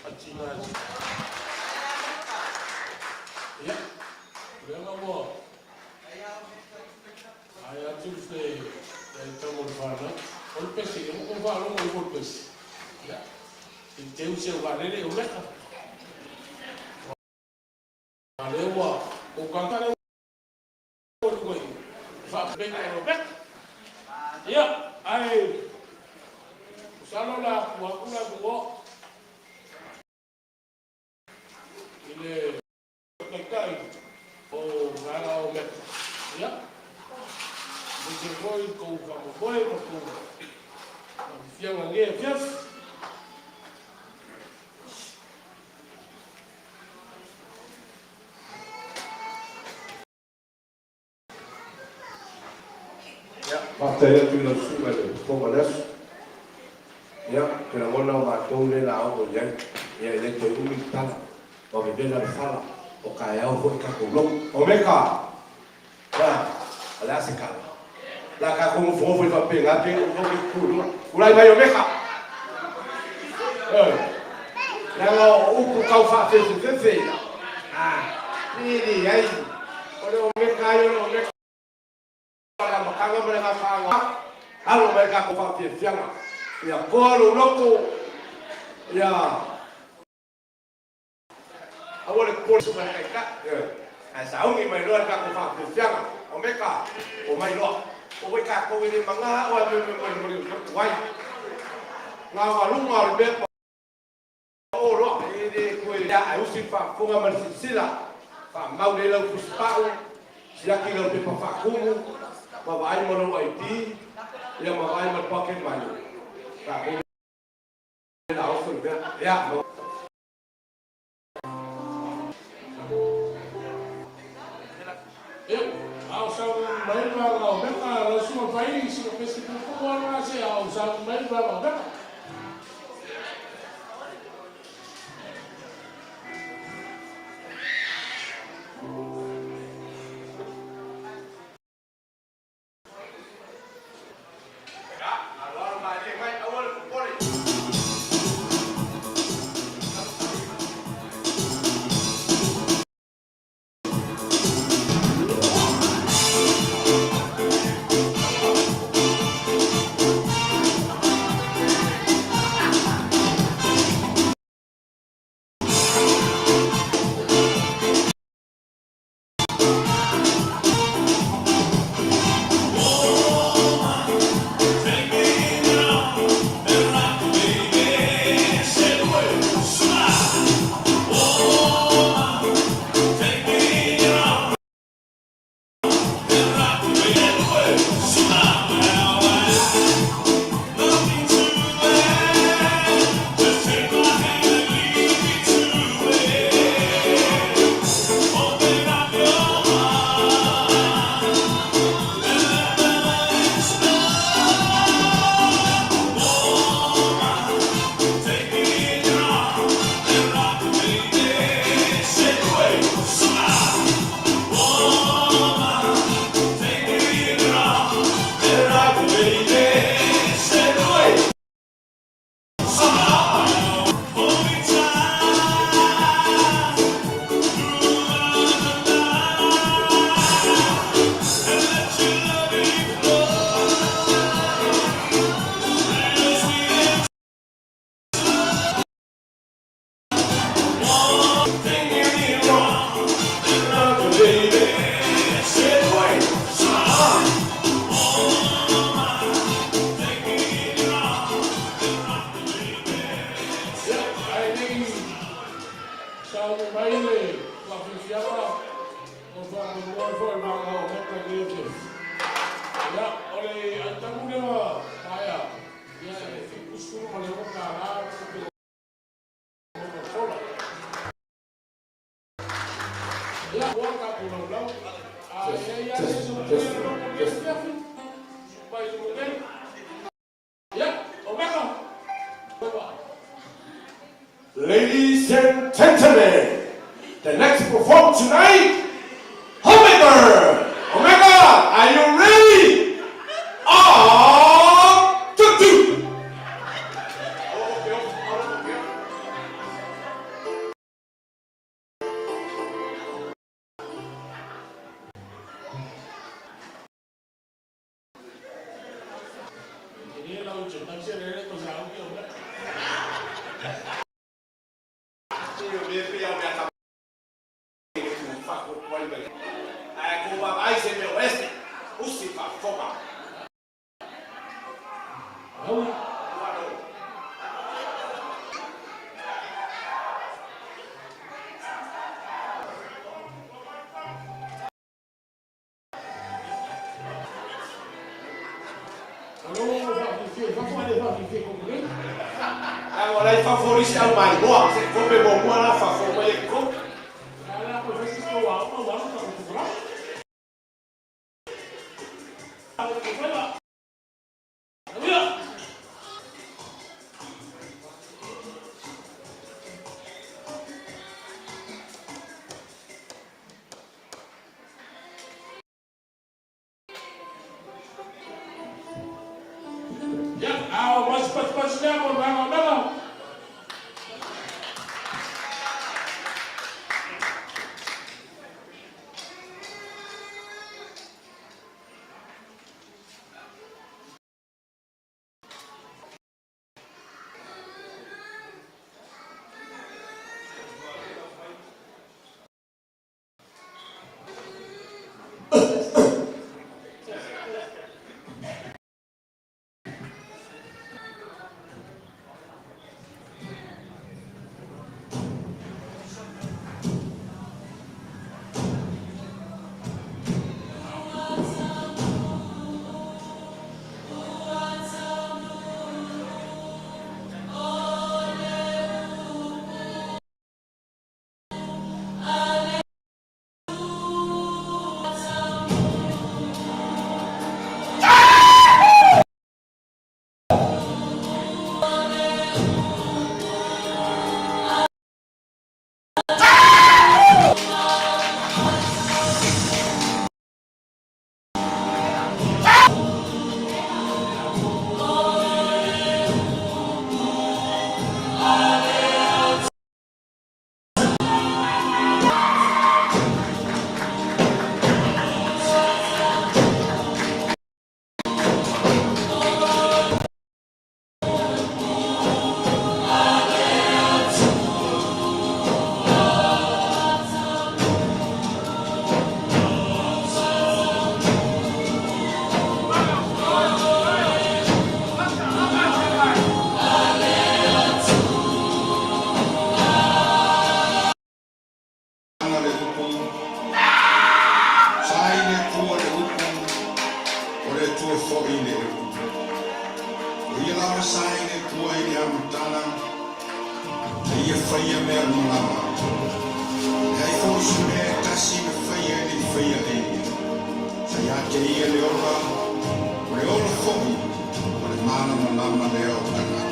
patino ai. Ia, o lea la ua ae atu le tau o le fanau. O le pese, ia ua ou faalogo i le pese. Ia, i teu se vaalele o meka. A lea ua ou kaka lea ua luga i faapena o meka. Ia, ae masalo la ua aku la ua i le taitai o vaega o meka. Ia, aemaise foi kou faamoemoe ma kou faafiafiaga i lenei afiafi. Ia, faafetai atu i lau susuga i le Fofoga o le Aso. Ia, ou te lagona o matou lea o le a oo i ai. Ia, e le toe umi le tala, ua vevela le fala, o taeao foi tatou logo. Omega! Ia, o le a se tala? O le a tatou nofonofo ai faapena pe ou nofonofo i tu i luga. Tulai mai Omega! Ioe. Leaga o upu tau faafefefefe ia. E leai, o le Omeka ai o le Omeka o le amataga ma le gafaaga. Alo mai le tatou faafiafiaga. Ia toa lou loto, ia aua le popole suka le taitai. Ioe. Ae sauni mai loa le tatou faafiafiaga. Omeka, omai loa. Ua tatou e le maga oe me me me me tuai. Gaogaluga o le mea pao loa. E le toe ae usi le faafofoga ma le silasila. Faamau lelei lau tusipau, siaki lau pepa faatumu, ma vaai ma lou ID, ia ma vaai ma le pocket money. Tatou le la oso le mea. Ia. Ia, a o sauni mai le vaega o Meka, lau susuga Fai, sina pesi puupuu lava lena se a o sauni mai le vaega o Meka. Ia, aloalo malie mai, aua le popole. Ia, ae le i sauni mai le faafiafiaga o faamoemoe foi ma o Meka i lenei afiafi. Ia, o le aitau lea ua maea, ia e $76 le tupe Coca-Cola. Ia, ua tatou laulau. A i ai lava se isi o manuia le loto i lenei afiafi, mai le nei. Ia, o Meka. Ladies and gentlemen, the next perform tonight, Homemaker! Omega, are you ready? On two, two. E le lau introduction e le tosauni o Meka. Ae ko vaai se mea o ese, usi faafofoga. Au. Alo faafifia i fafo ae le faafifia i totonu nei. Ae ua lai favorisi au maimoa, se kope muamua la fafo mai e kope. Ae la koe fai se tou aoga ua alu tatou tukulama. Alo tou faiva. Manuia! Ia, a o masipasipasi lea mo le vaega o Meka. ia faia mea uma lava. E leai foi se mea e tasi na faia e le i faia e ia. Sa ia te ia le ola, o le ola foi, o le malamalama lea o tagata.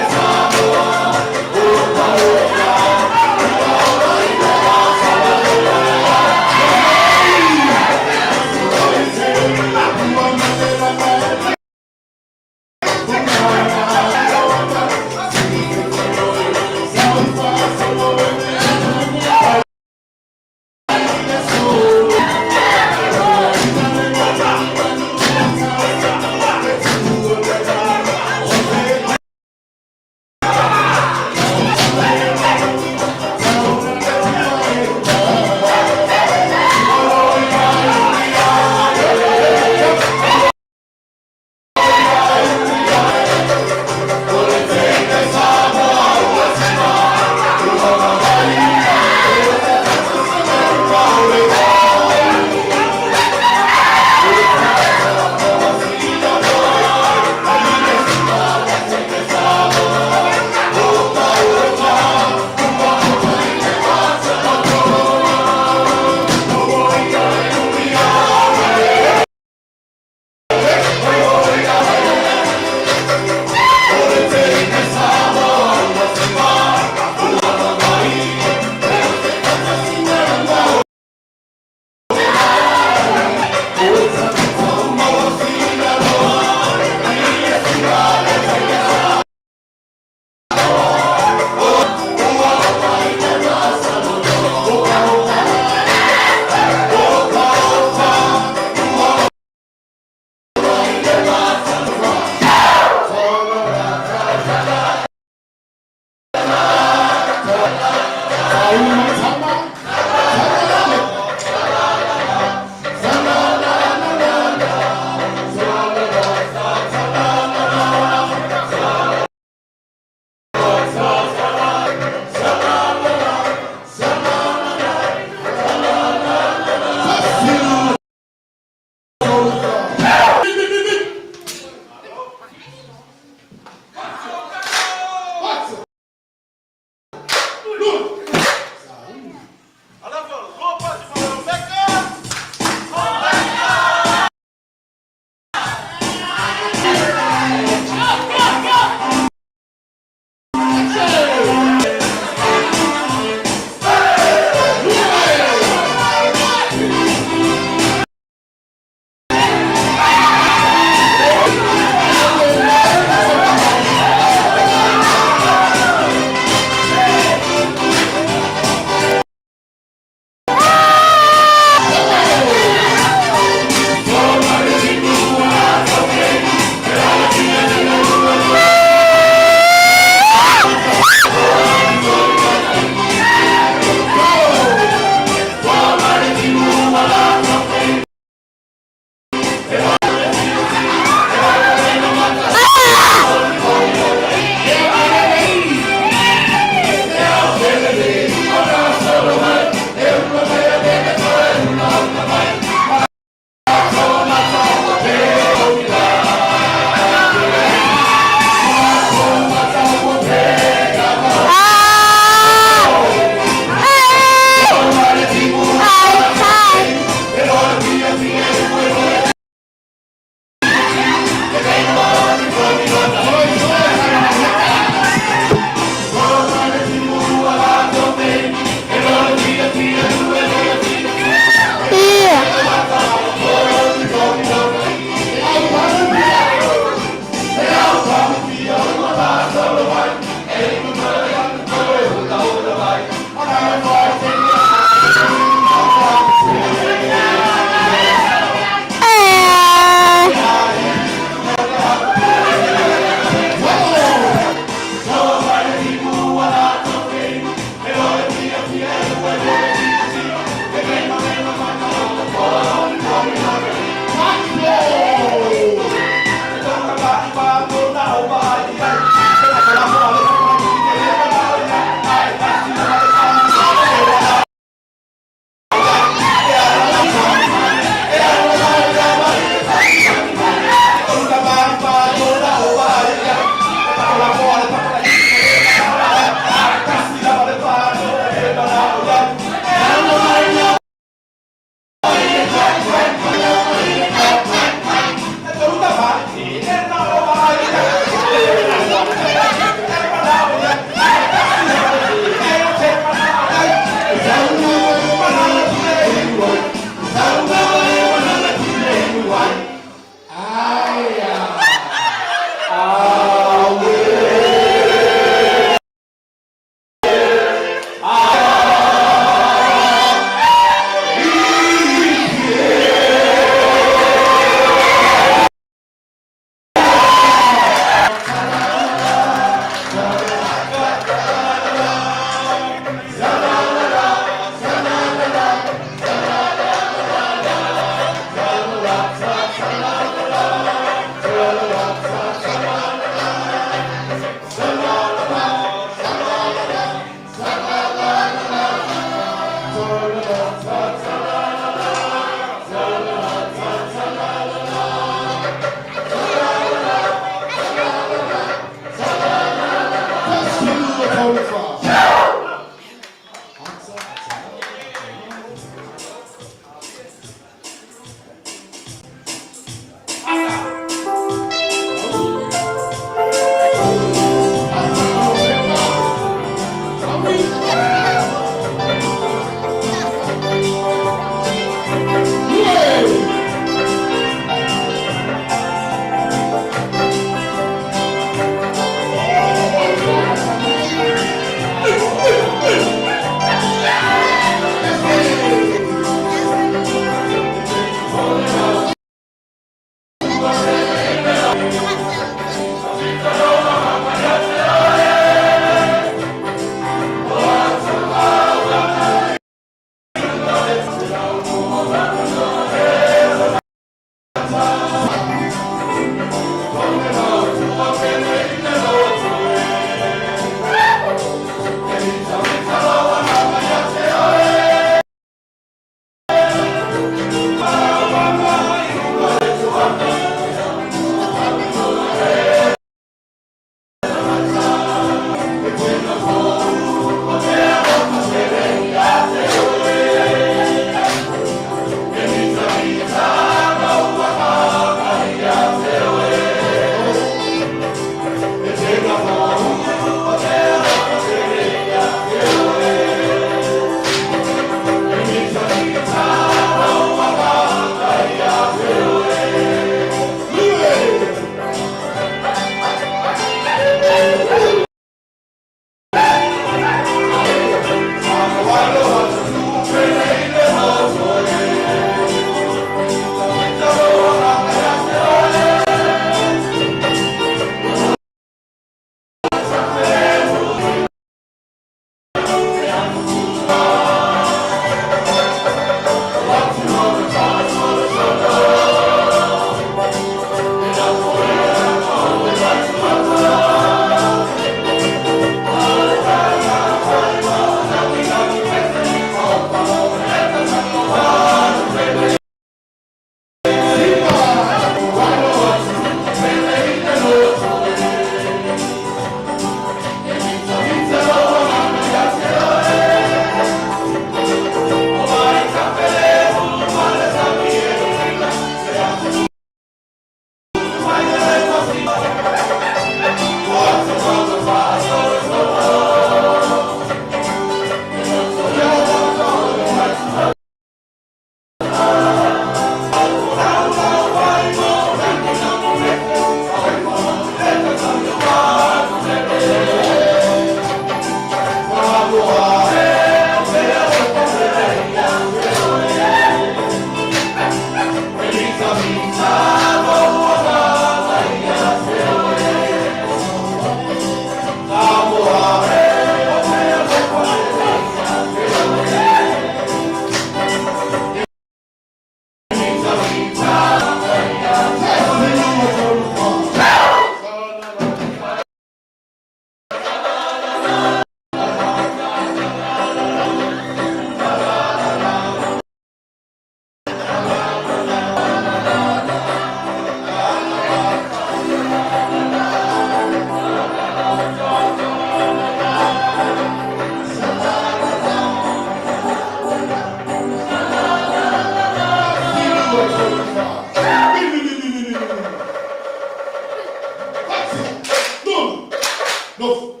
Nofo.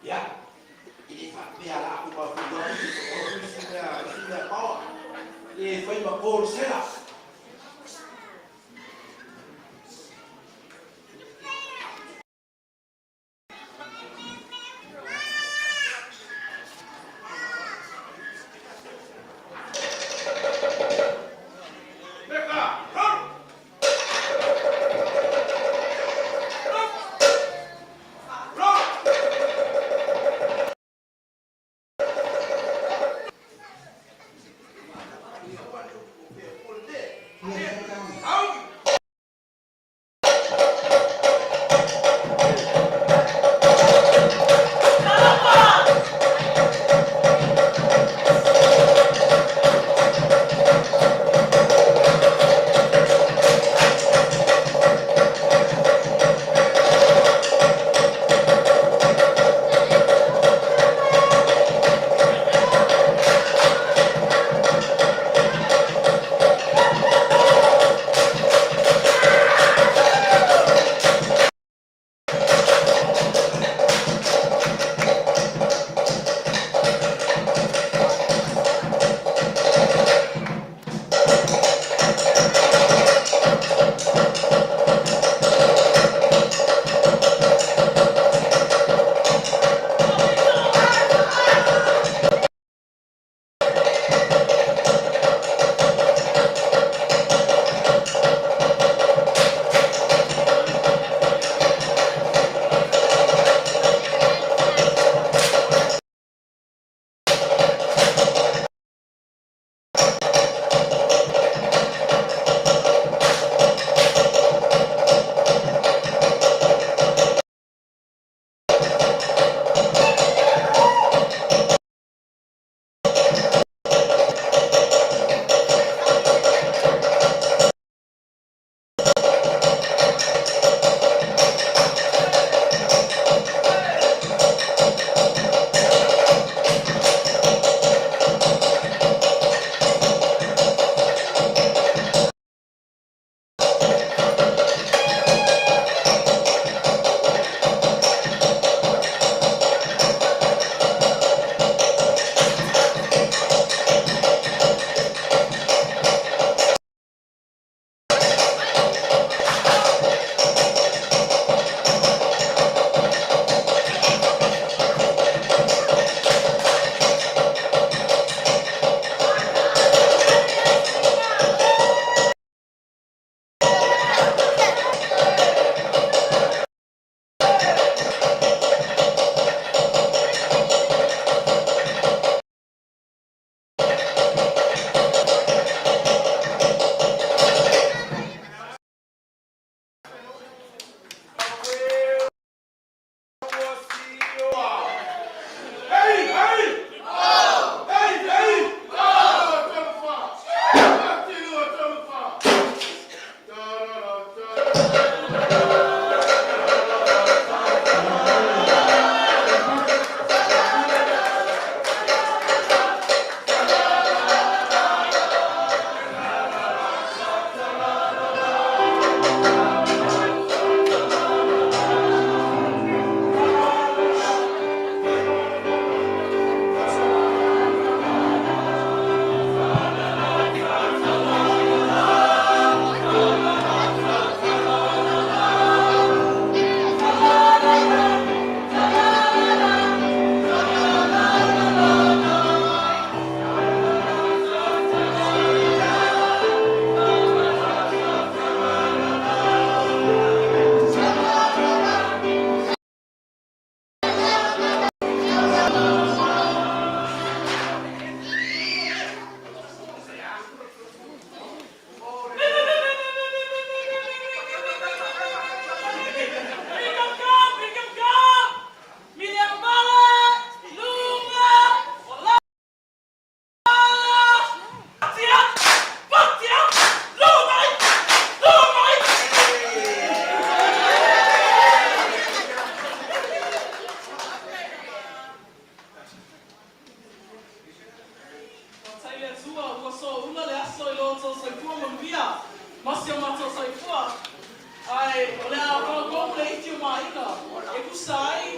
Ia, e le faapea la aku mafuga o isi mea, isi mea paoa. E fai ma call sela. ma aiga e tusa ai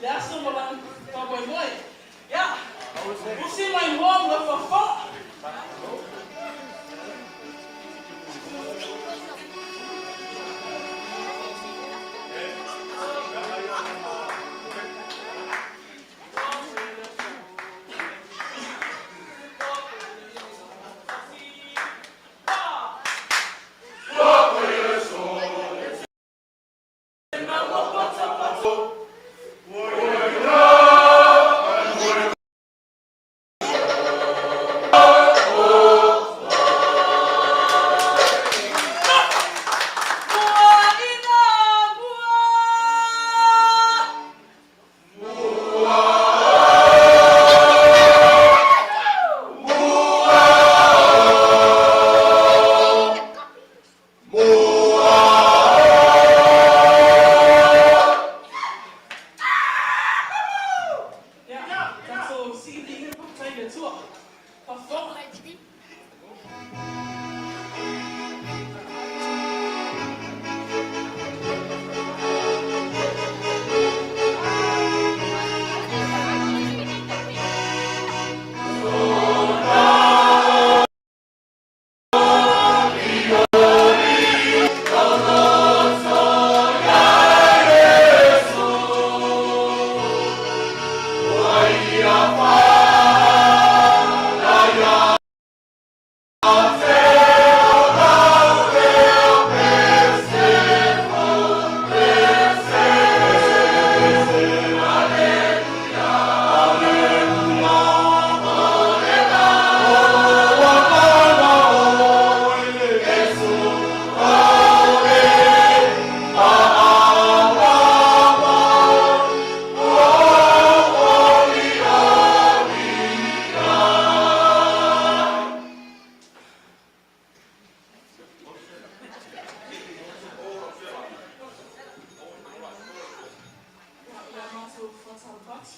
le aso ma lana faamoemoe. Ia, usi mai moa ma faafofoga. Mua ina mua! Ia, tatou siiliga faafetai i le Atua. Faafofoga. Ia matou faatalofa atu.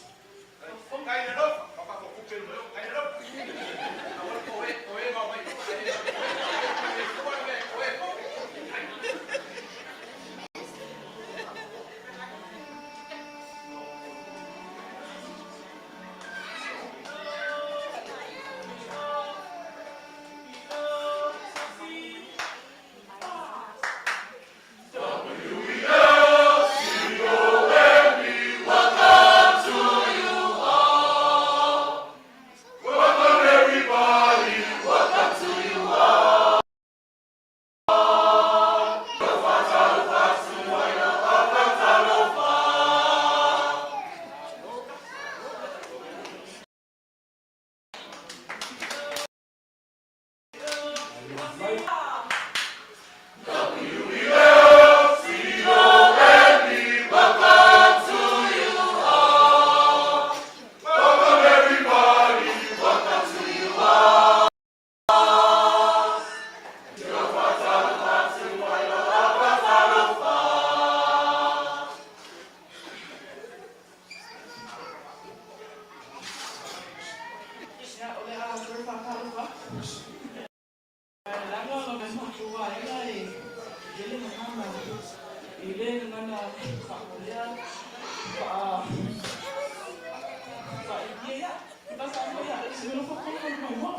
Ia, o le a toe faatalofa atu. Ae leaga o le matou vaega e tele gagana, e le gagana faa-Korea, faa-India, ia, e Samoa, ia, se nofo tonu ma le maimoa.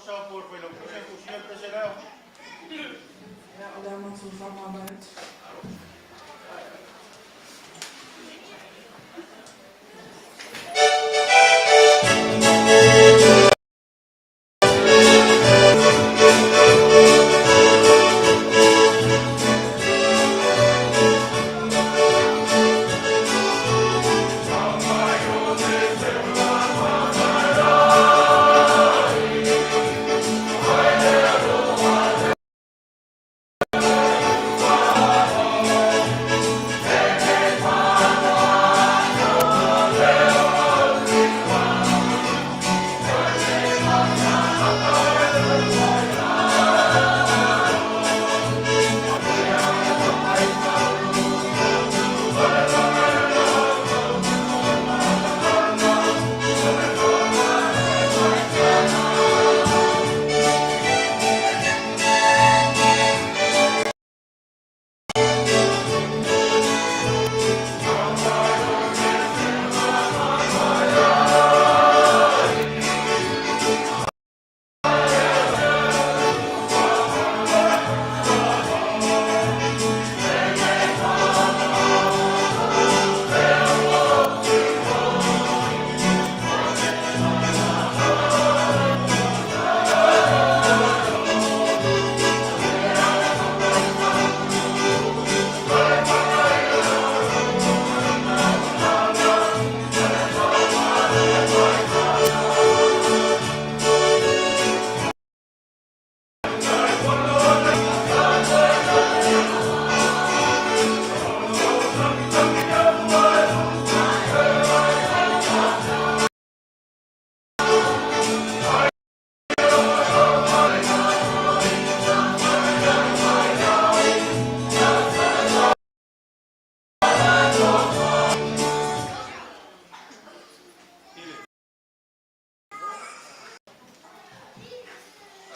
sa po le Failautusi e tusia le pese lea. Ia, o le a matou faamama atu.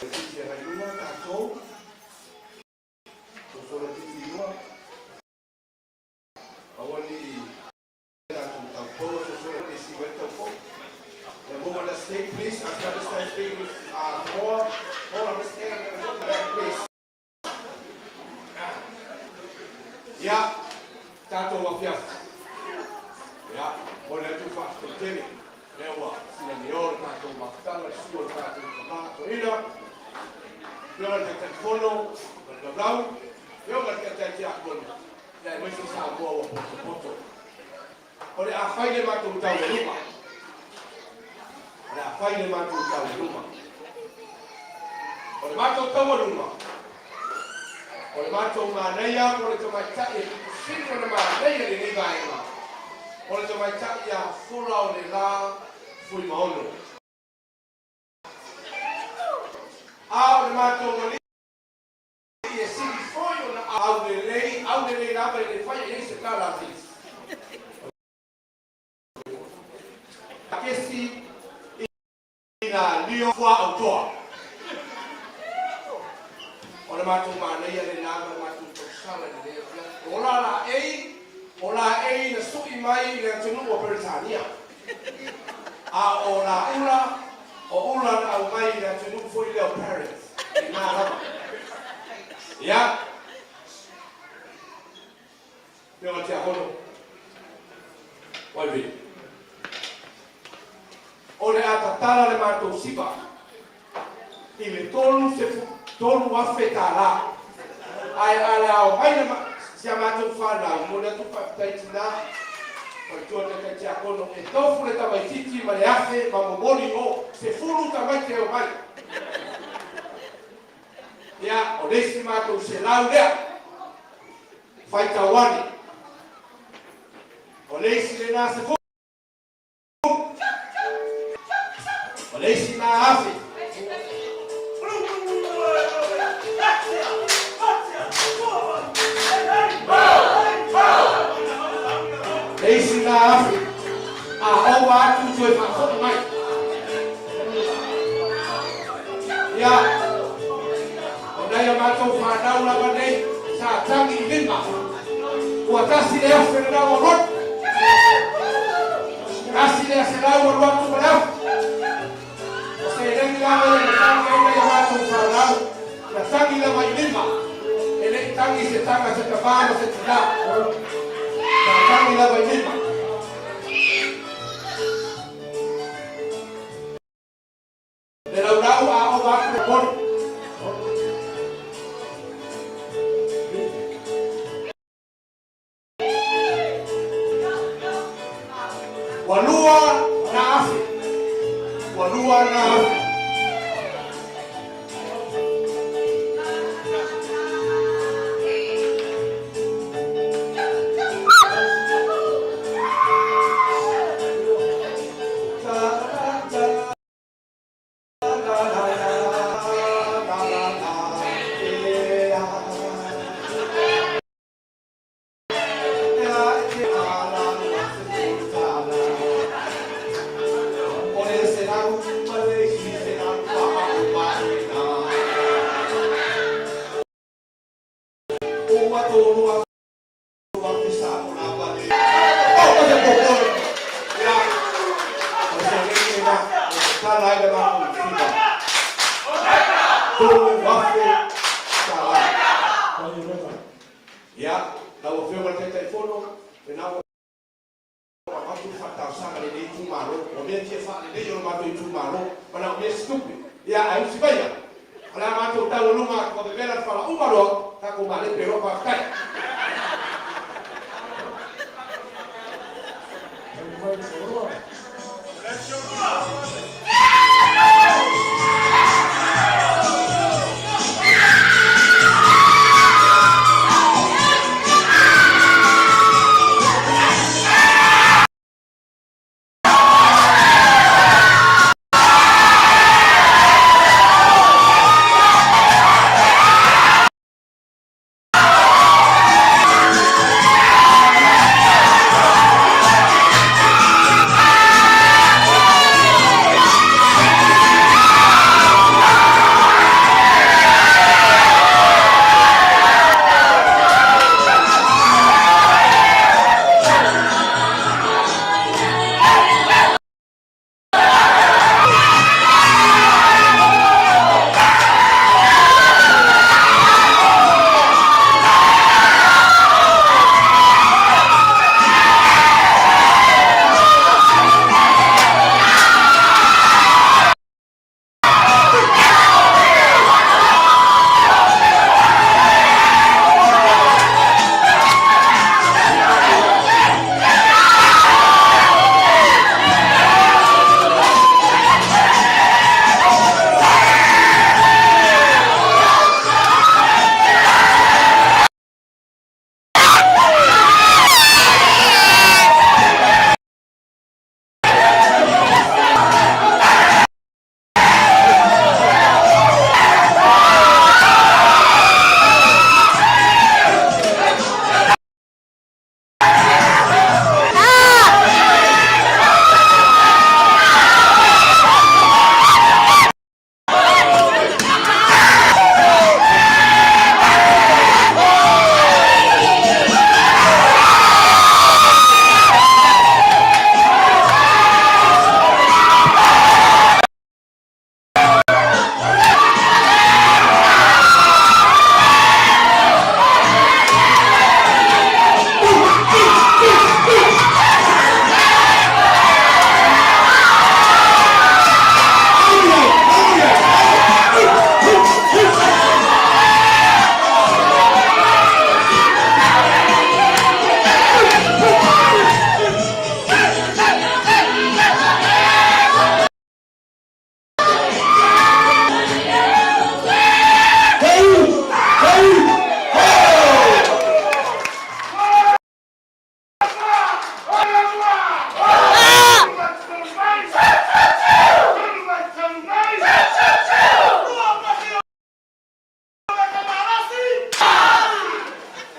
Titi agai luma tatou, sosola titi i luma, aua ne i tatou tautoa sosola e siu ai le taupou. The woman that stay, please. Afghanistan speak with more, more understand please. Ia, tatou afiafi. Ia, mo le atu faafetai tele. Lea ua silaneo le tatou mafutaga, le susu o le tatou tama toeaina, afioga i le Taitaifono ma le Laulau, afioga i le Taitai Tiakono, ia aemaise Samoa ua potopoto. O le a fai le matou taualuma. O le a fai le matou taualuma. O le matou taualuma, o le matou manaia po o le tamaitai e pito sili ona manaia i lenei vaega, o le tamaitai ia Fola o le La Fuimaono. A o le matou alii e sili foi ona aulelei, aulelei lava e le faia i ai se tala a se isi. O le kesi ina lio fuaautoa. O le matou manaia lena ma le matou tausala i lenei afiafi. O la laei, o laei na sui mai i le atunuu o Peretania. A o la ula, o ula na aumai i le atunuu foi lea o Paris. I na lava. Ia. Afioga Tiakono. Waivi. O le a tatala le matou siva i le $3,000. Ae a le ao mai le si a matou fanau, momoli atu le faafetai tina faletua taitai tiakono e tofu le tamaititi ma le afe ma momoli o 10 tamaiti e omai. Ia, o le isi matou 100 lea. Faitau ane. O le isi lena 10. O le isi na afe. Le isi na afe. A ova atu toe faafoi mai. Ia, o nai a matou fanau lava nei sa tagi i lima. Ua tasi le afe lena ua alu atu. Tasi le 100 ua alu atu ma le afe. O seleni lava ia na tagi ai. laulau, na tagi lava i lima, e le i tagi se taga a se tamā ma se tinā, na tagi lava i lima. Le laulau a ova atu le moli. Ua lua na afe. Ua lua na afe. Ia, lau Afioga i le Taitaifono, lena ua avatu le faatalosaga a lenei itumalo, o mea fia faalelei o le matou itumalo, manaomia se tupe. Ia, ae usi maia, o le a matou taualuga atu, ua vevela le fala uma loa, tatou malepe loa, faafetai.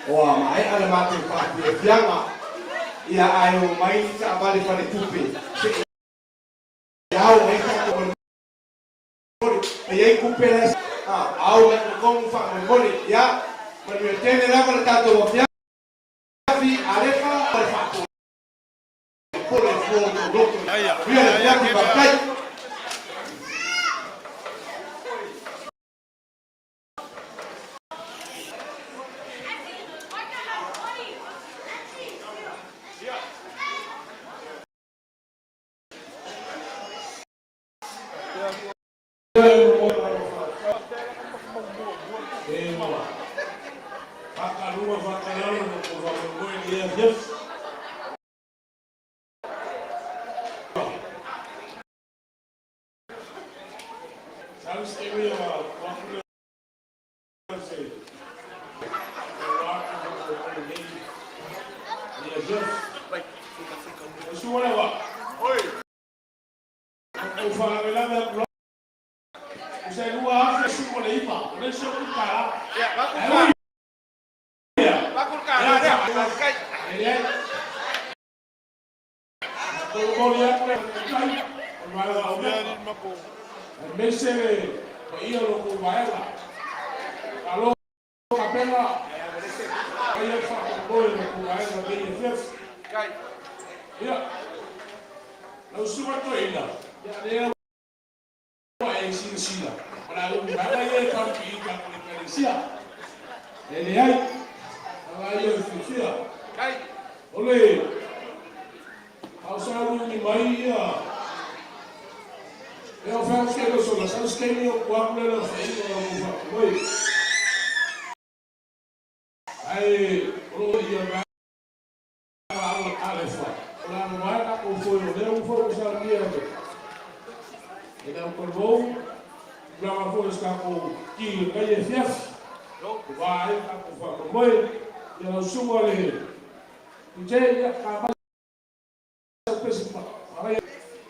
Ua maea le matou faafiafiaga, ia ae omai ni taavale faletupe se i ao ai tatou molemole. E i ai tupe la e ao mai totonu faamolemole. Ia manuia tele lava le tatou afiafi, alefa o le faapolepole fua o tou loto. Manuia le afiafi, faafetai. E ua faakaluga faakalalo lo kou faamoemoe i lenei afiafi. Sau se taimi ona tuu atu lea o se aua le faamoemoe i lenei afiafi. Lau susuga i le Auvaa, ua ou faalavelave atu lava. Tusa e 2019, o le isi ou $1. Ae ui ia, e leai. E momoli atu le faafetai o le Vaega Omega, aemaise le paia o lo outou vaega. Malo tapena, faia le faamoemoe o lo outou vaega i lenei afiafi. Ia, lau susuga i le toeaina, ia lea ua e silasila, o le a ulu vaega ia e taumii i tatou Ekalesia. E leai, ala ia o le fiafia. O le a o sauniuni mai ia e o fai atu ke sola sa se taimi o ku atu le la fai o la mu fa moi. Ai o lo ia ma ala alefa. O la no mai ka ko foi o le u foi sa nia le. E na ko lou tulaga foi o se tatou ki i lenei afiafi. Ua ai tatou faamoemoe ia lau susuga le DJ ia ka mai sau pese manaia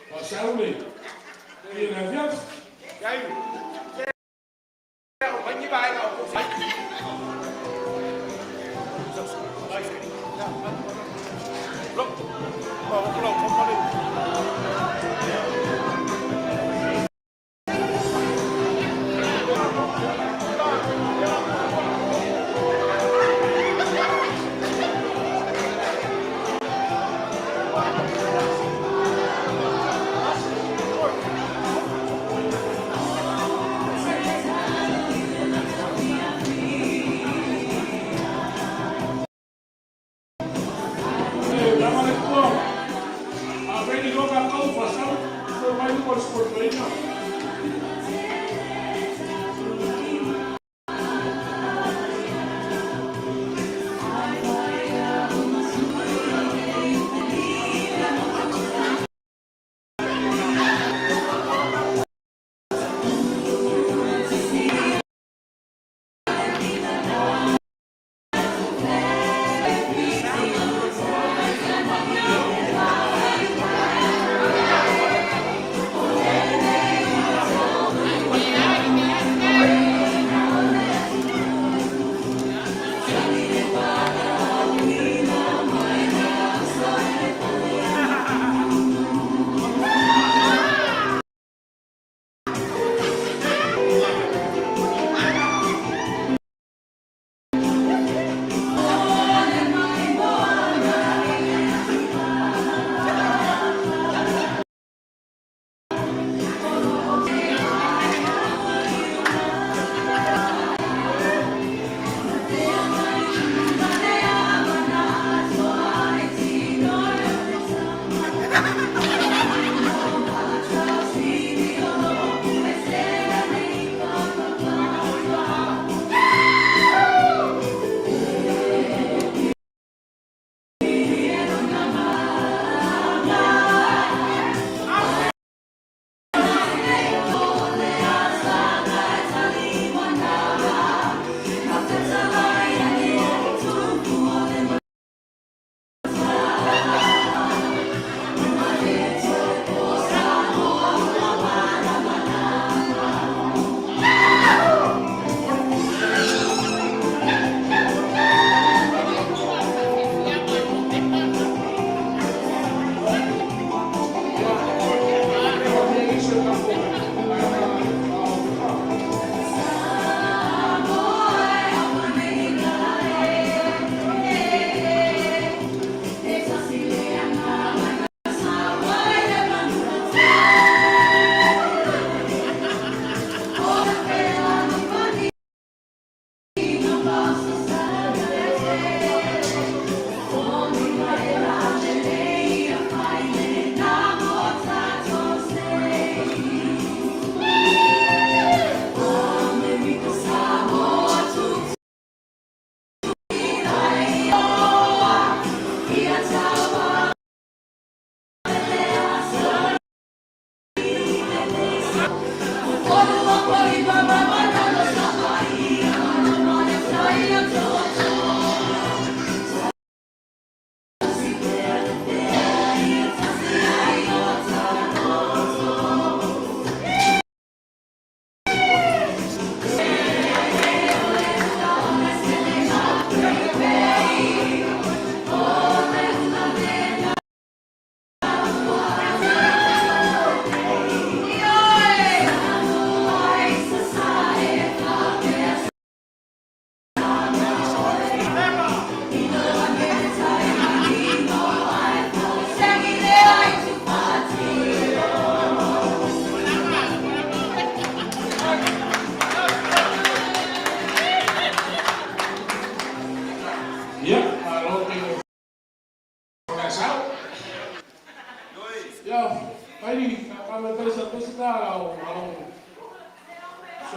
faasau le ki i le afiafi. E lava le tua, a ready loa tatou.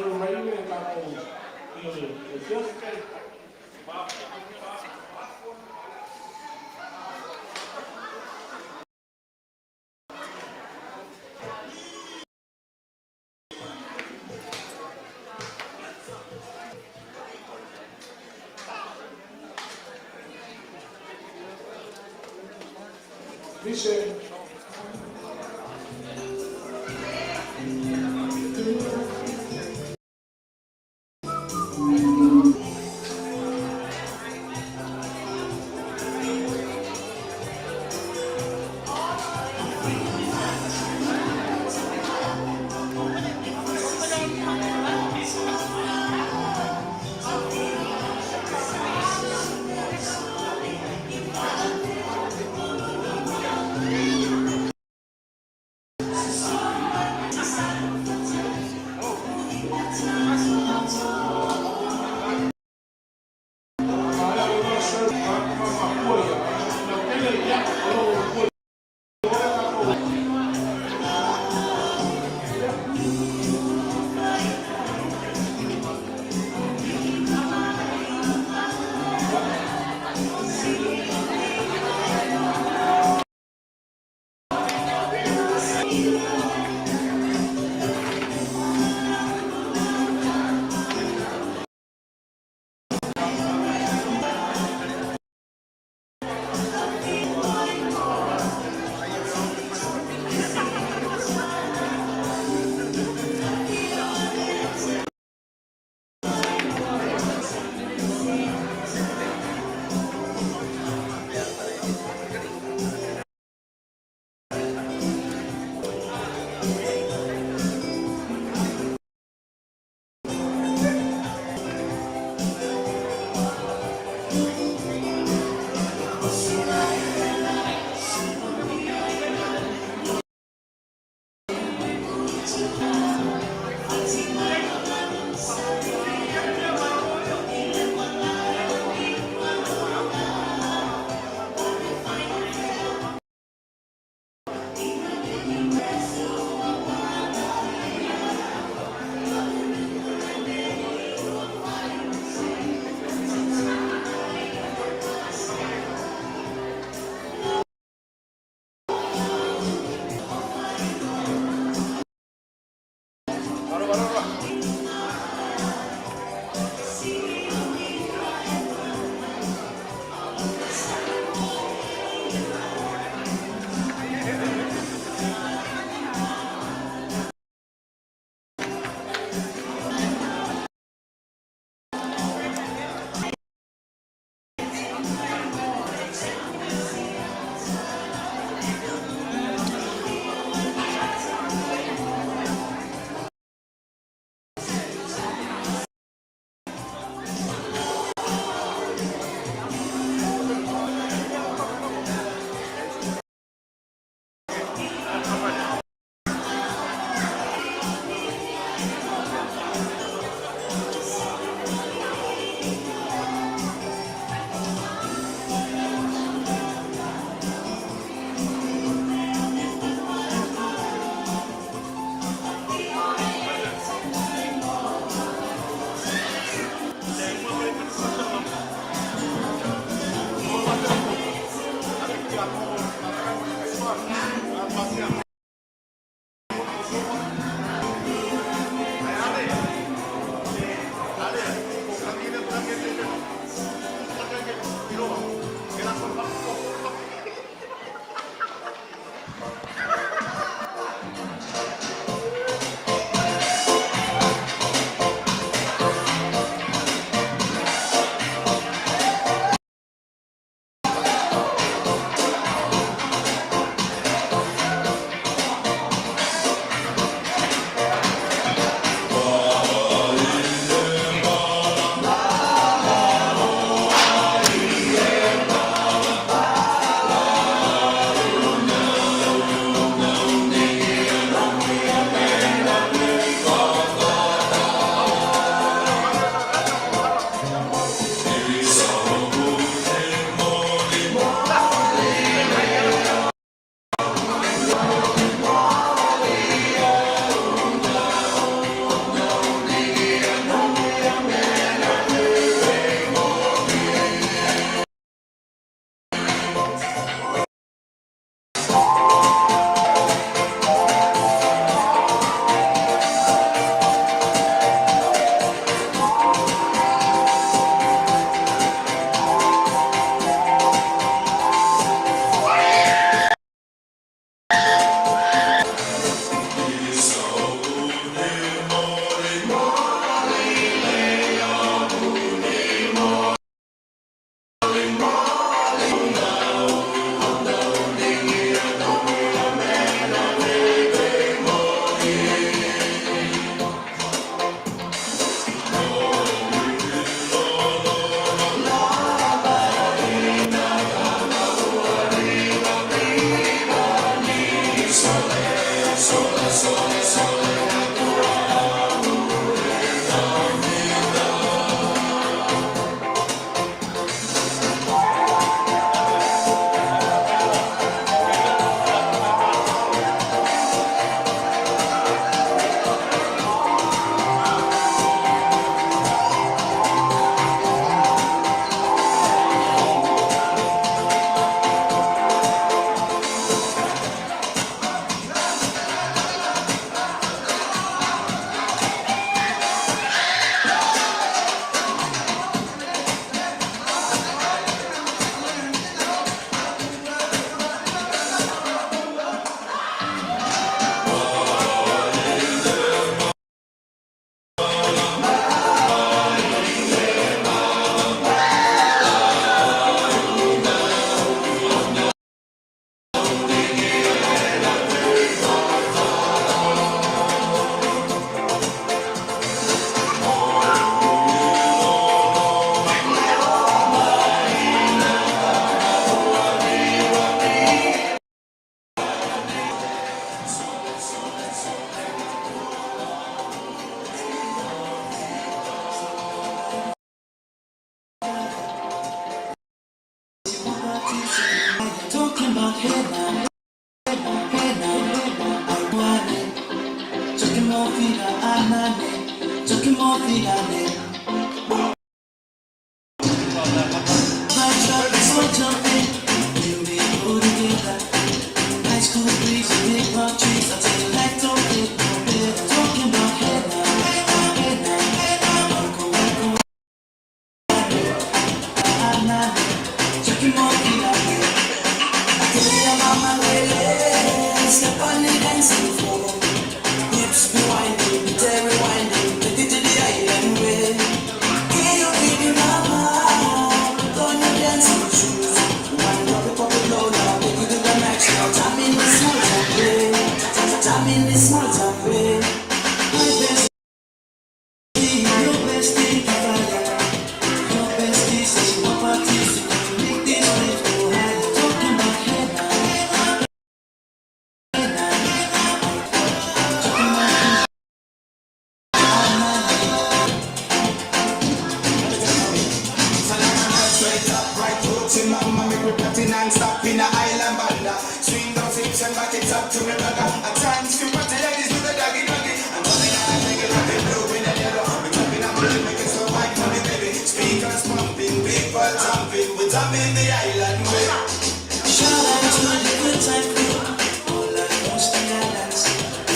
faasolo mai le tatou i le afiafi. Dice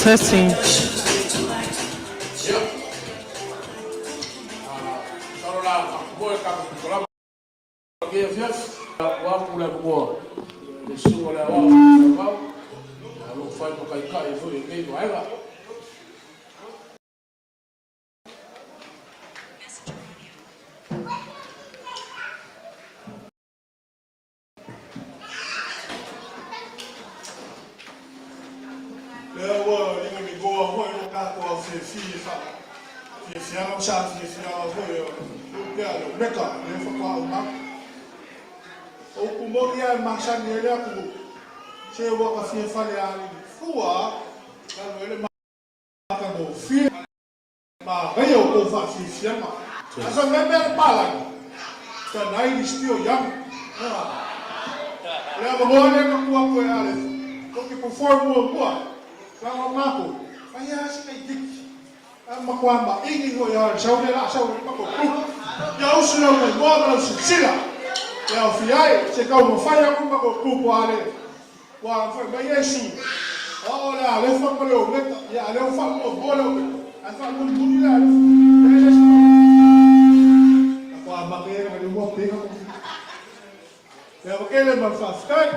Testing. Ia. Masalo la faafumoe le tatou pitolava lenei afiafi. Ua apu le avanoa i le Susuga o le Aoao Faitauau, o lo o fai ma taitai ai foi i lenei vaega. Lea ua ligoligoa foi lo tatou aufiafia i faafiafiaga ma saafiafiaga foi o le pea le Omeka lea faatoa uma atu. O upu moni lava e masani ai le atunuu, se ua ta fia falealili fua lava, alu ai le matagofie manaia o tou faafiafiaga. A fai mai mea le palagi, the night is still young. O le avanoa lea na tuu atu e Alefa, tou te perform muamua, leaga o matou, fai lava si laitiiti. Ae matua maini foi lava i le sau lea o le a sau ai le matou group. Ia usu lau maimoa ma lau silasila e aofia ai se taumafai atu le matou group o Alefa. Ua fai mai Iesu, o ao le Alefa ma le Omeka, ia a o lea ua faamuamua le Omeka, ae faamulimuli le Alefa. Ia e le se Matua mate e le ua pega ko. Ia makele ma le faafetai.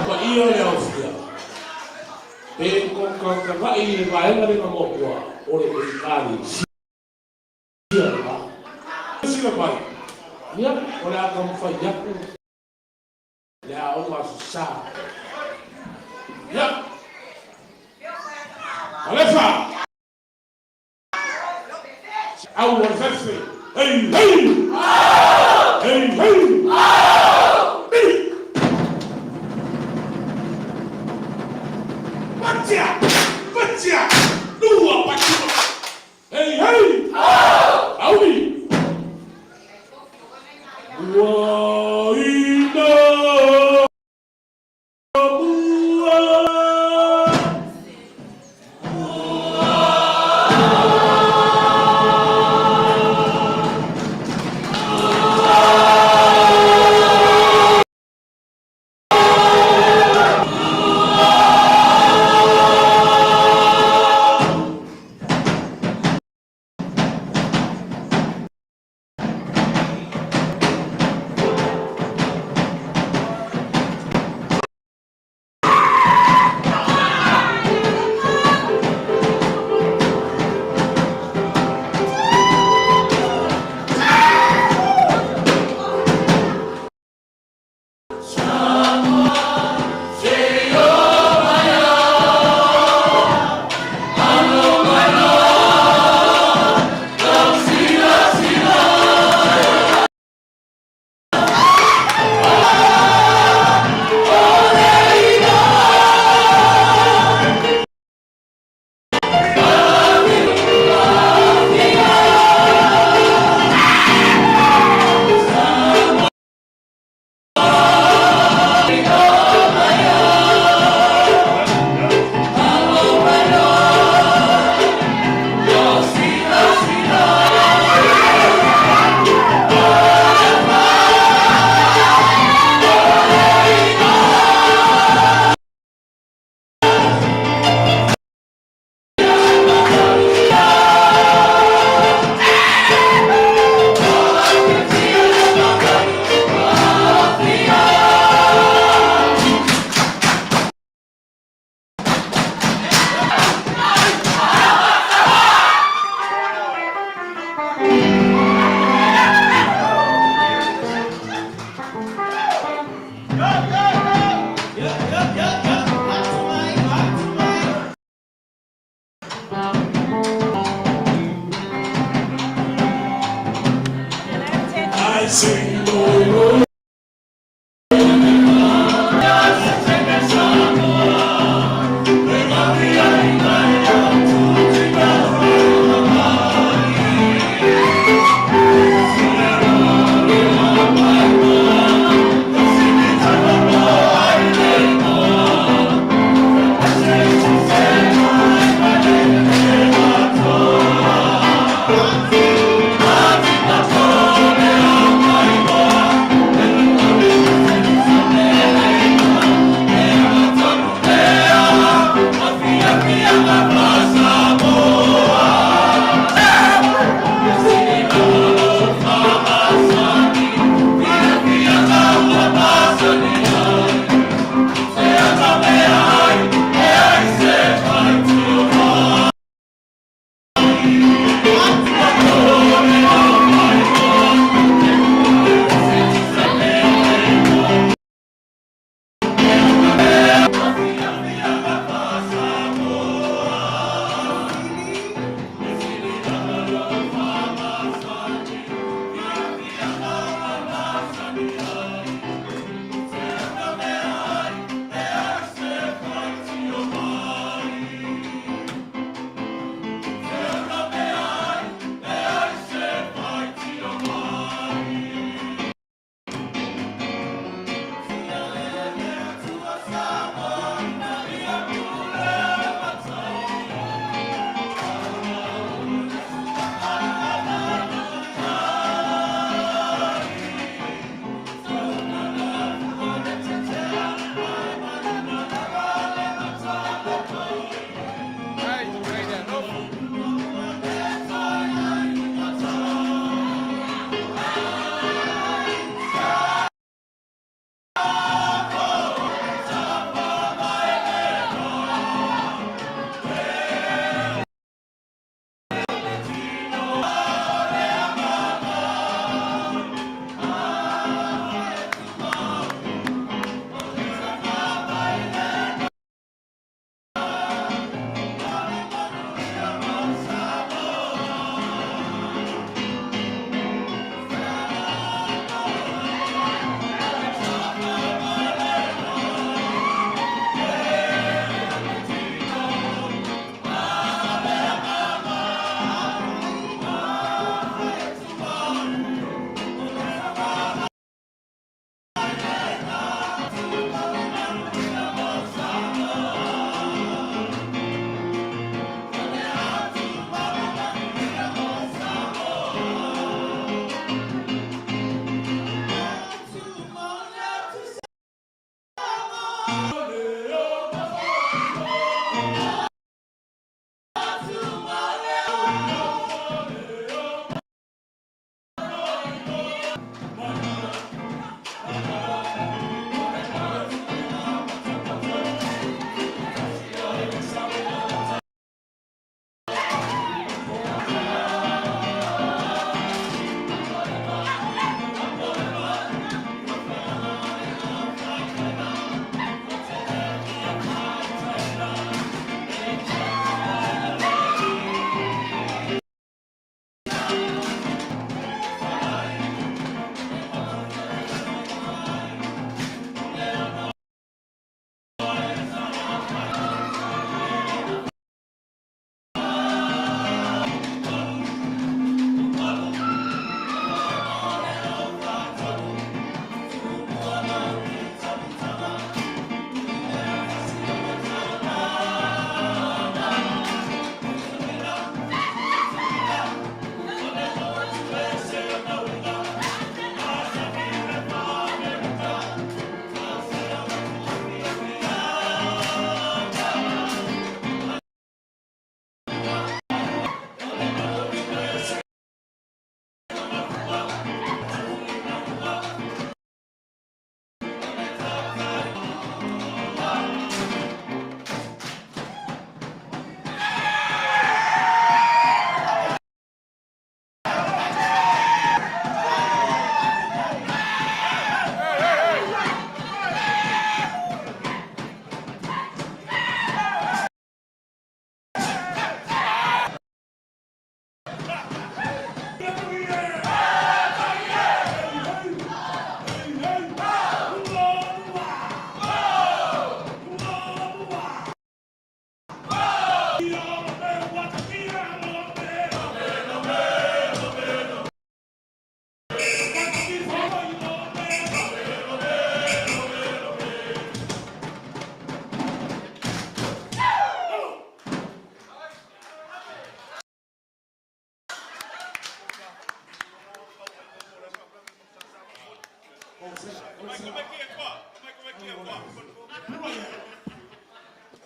Paia o le aofia, pe kokakava'i i le vaega lena muamua o le Ekalesia lena. Silasila mai, ia, o le a taumafai atu le aoga Aso Sa. Ia, Alefa! Au o le fefe! Hei, hei! Hei, hei! Pili! Patia! Patia! Lua patia! Hei, hei! Auli! Ua ina mua!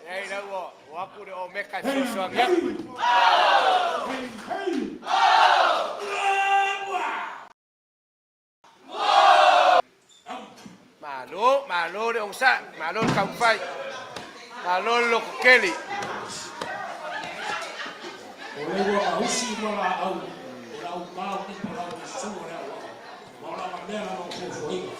Ei la ua o atu le Omeka e fesoasoani atu. Malo, malo le onosai, malo le taumafai, malo le lototele. O lea ua gausi ma laau o le aumā o tipalau i sua le auaa, ma o lana mea lava o fuafuaina.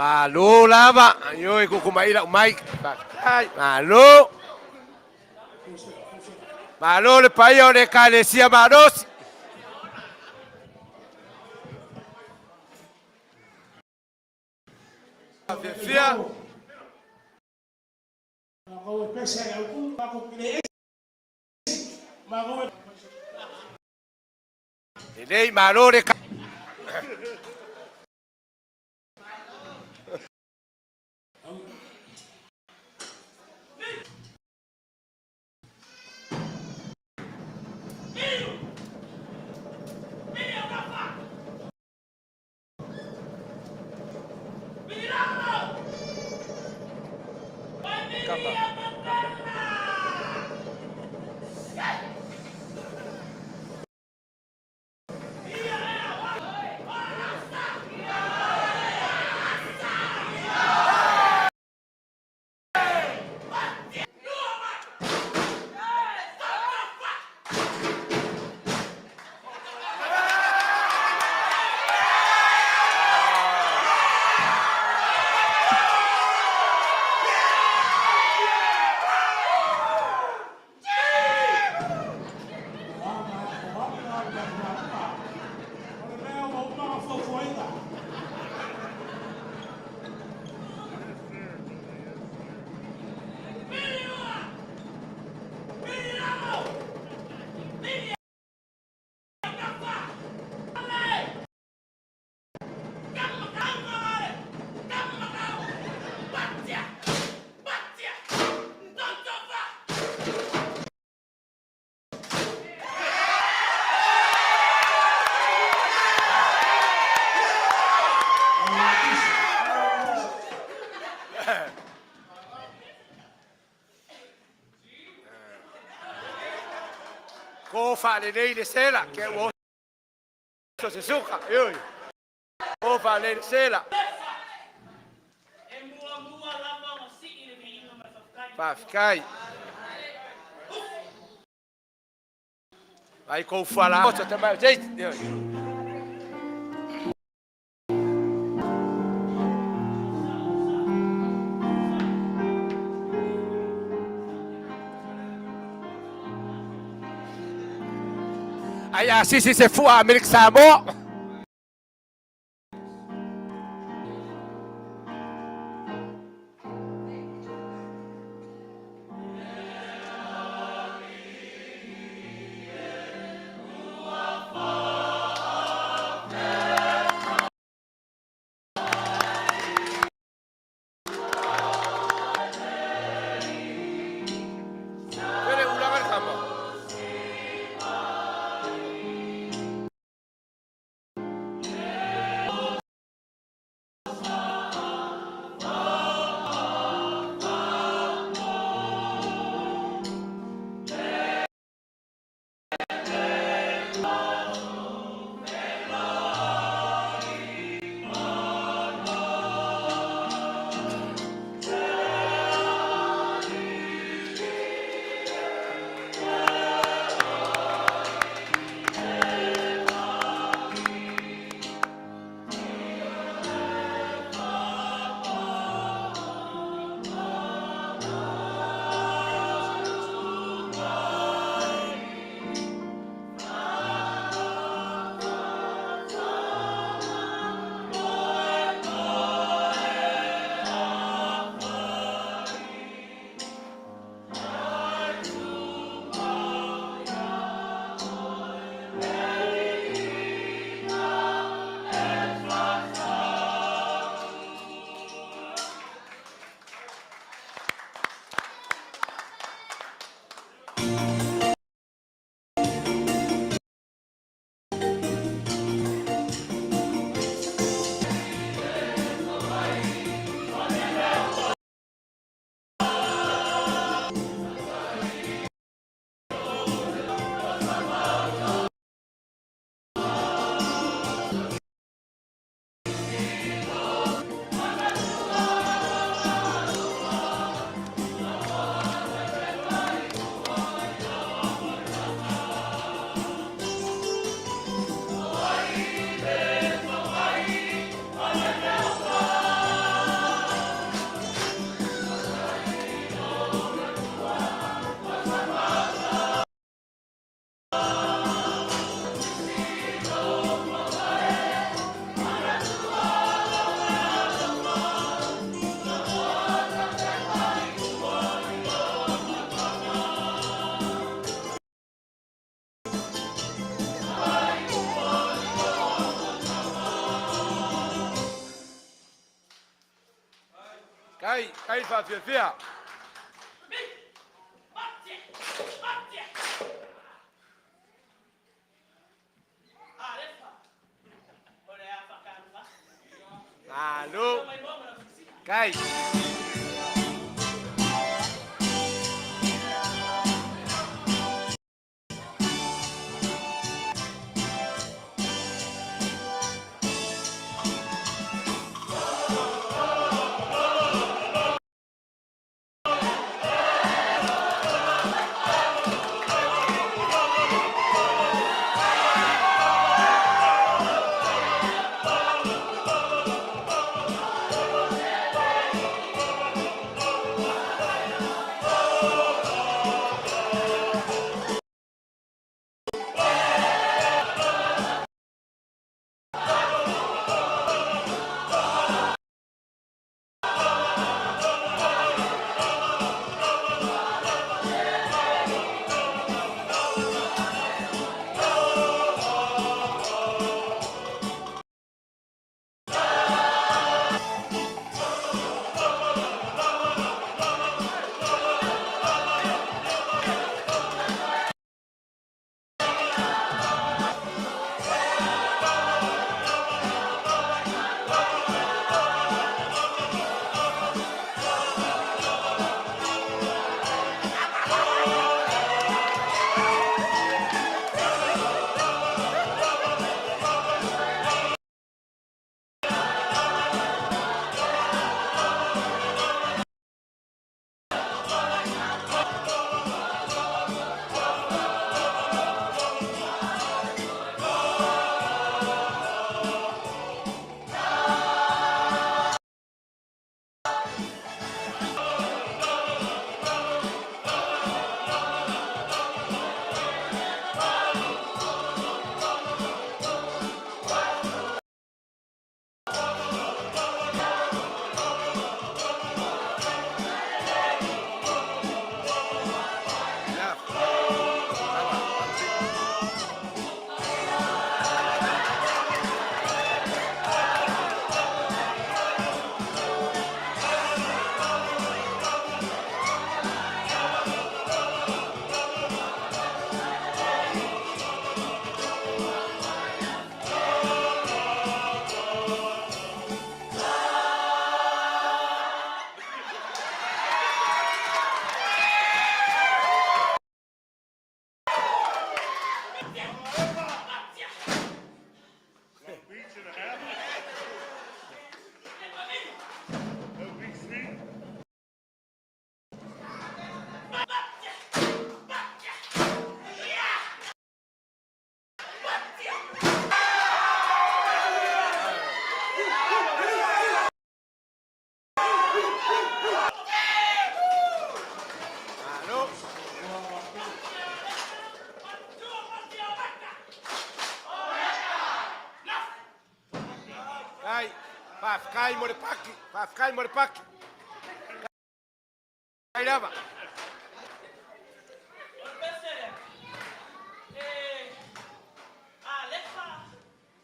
Malo lava. Ioe kukuma'i la'u mai. Faafetai. Malo. Malo le paia o le Ekalesia malosi. Fiafia. Lelei, malo le Kama. Ko faalelei le sela, ke ua oso se suka, ioe. Ko faalelei le sela. Faafetai. Vai kou fala oso te mai o teiti, ioe. Ai a sisi se fua Amerika Samoa. Pele ulaga le kama. Lelei faafiafia. Malo. Kai. Malo. Kai. Faafetai mo le paki. Faafetai mo le paki. Kai lava. O le pese lea, e alefa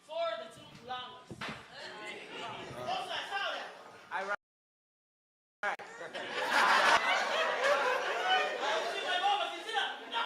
for the tupulagas. Osa e sao lea. Ai right. Ae usi mai moa ma silasila. Na!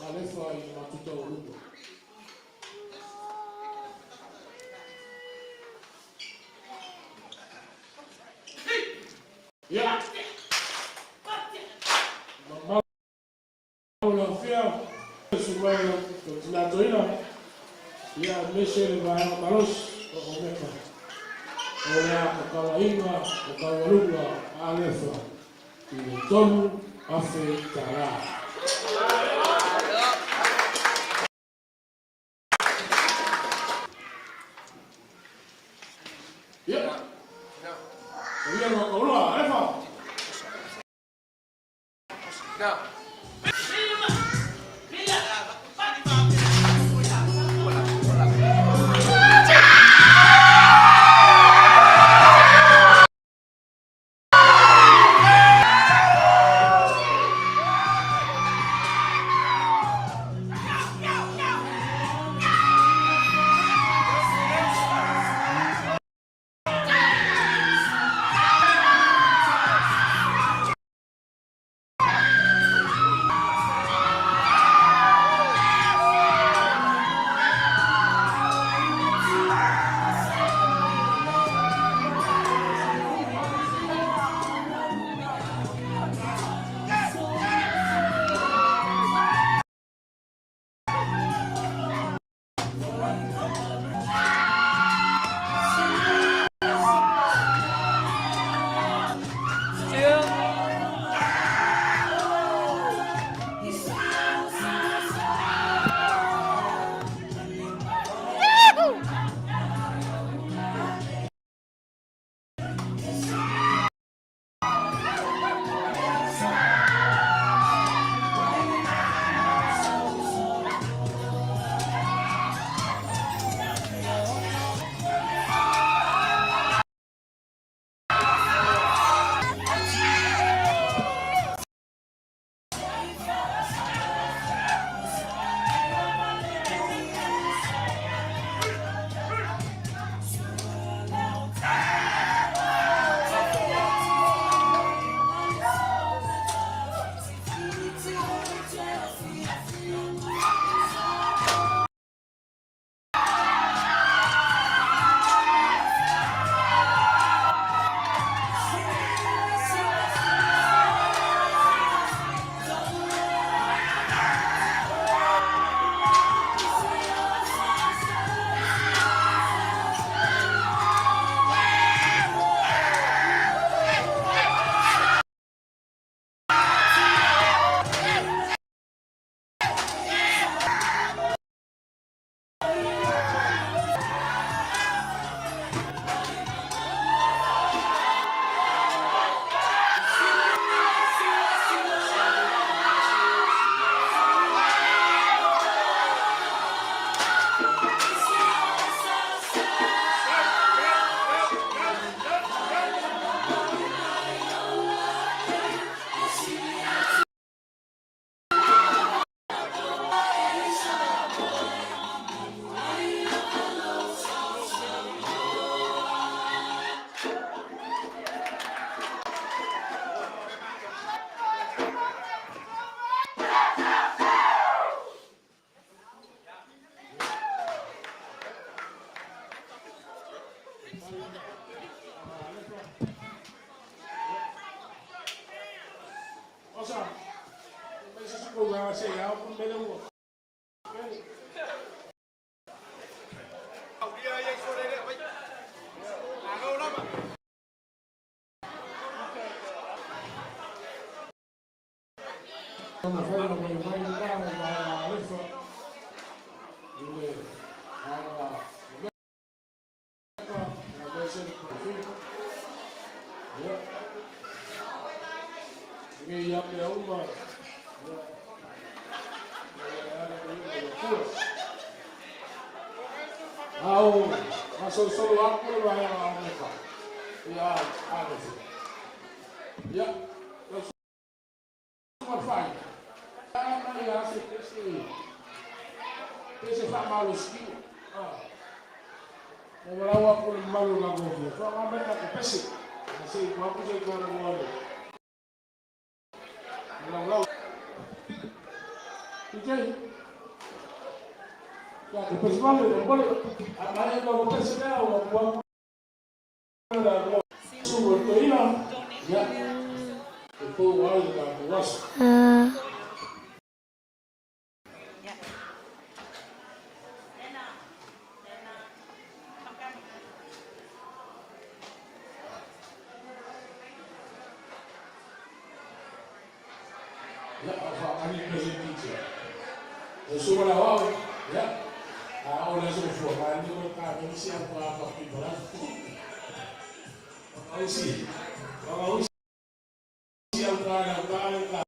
Alefa i matuta o luma. Ia. Mamau lau afia, su mai o tina toina, ia mese le vaega malosi o Omeka. O le a kakalaina o kaualuga a Alefa i le $3,000. Ia. Ia no kaulua, Alefa. Osa, mai se si ko ga se ya ko mele ua. Ona fai na mai mai na ma alefa i le aga meka na mai se ko fi. Ia. Nge ia pe uma. Ia. Ia ala ko ia kua. Au, masolosolo aku le vaega o meka. Ia, alefa. Ia. Lau susuga le fai. Mai ia se pese pese faamalositino. Ah. Na walau aku le mamalu o la gofia. Faaaoga mai le tatou pese. Na se i aku se i kona mua le. Lau lau. DJ. Ya, te pese vale, vale. A mai ko pese lea ua ua la lo. Su o te ila. Ya. E pou au le tatou aso. Ya, fa ani present teacher. E su la wau. Ya. A o le so fu ma ni ko ka ni si a ko a ka pi bala. Au si. Au si au ka na ka ka.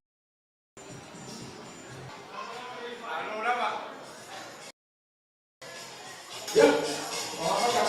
Ya. O ka ka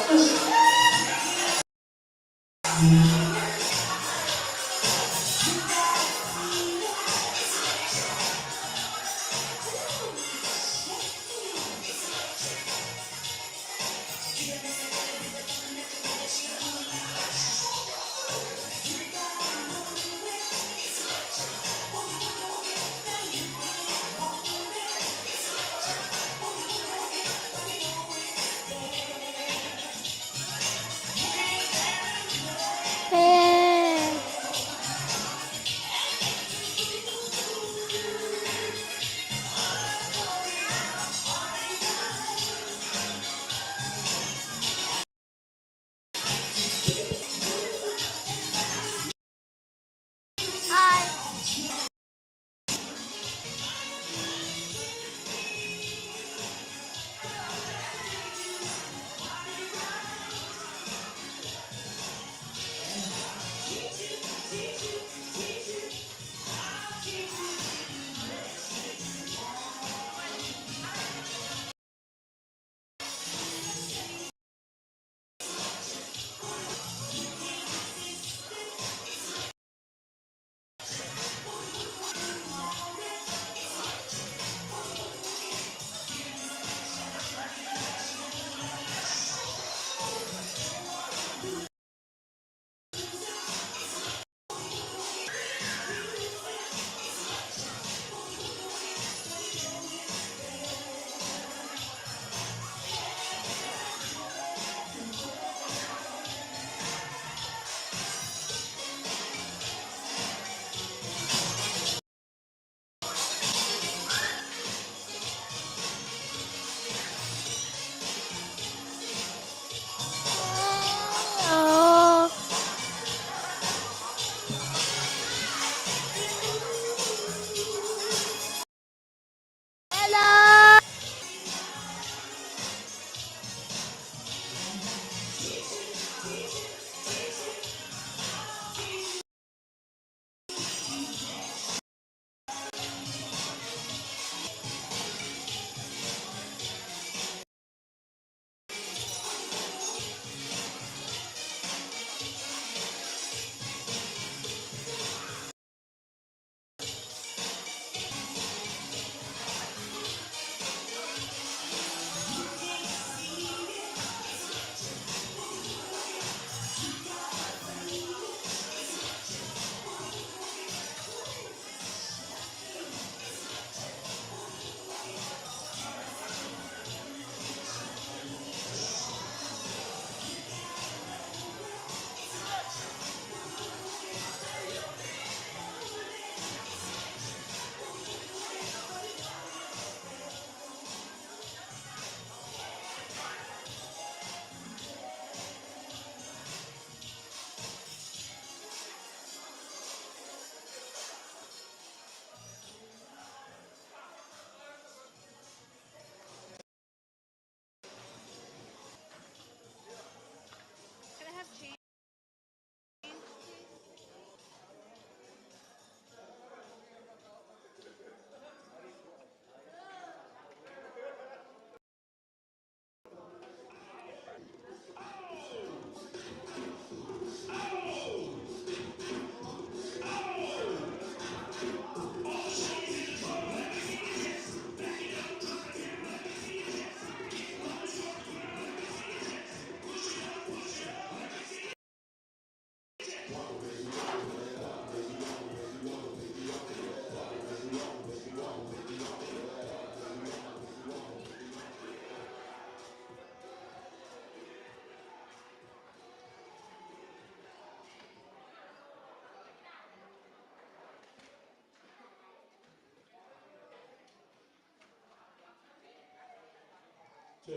Ia,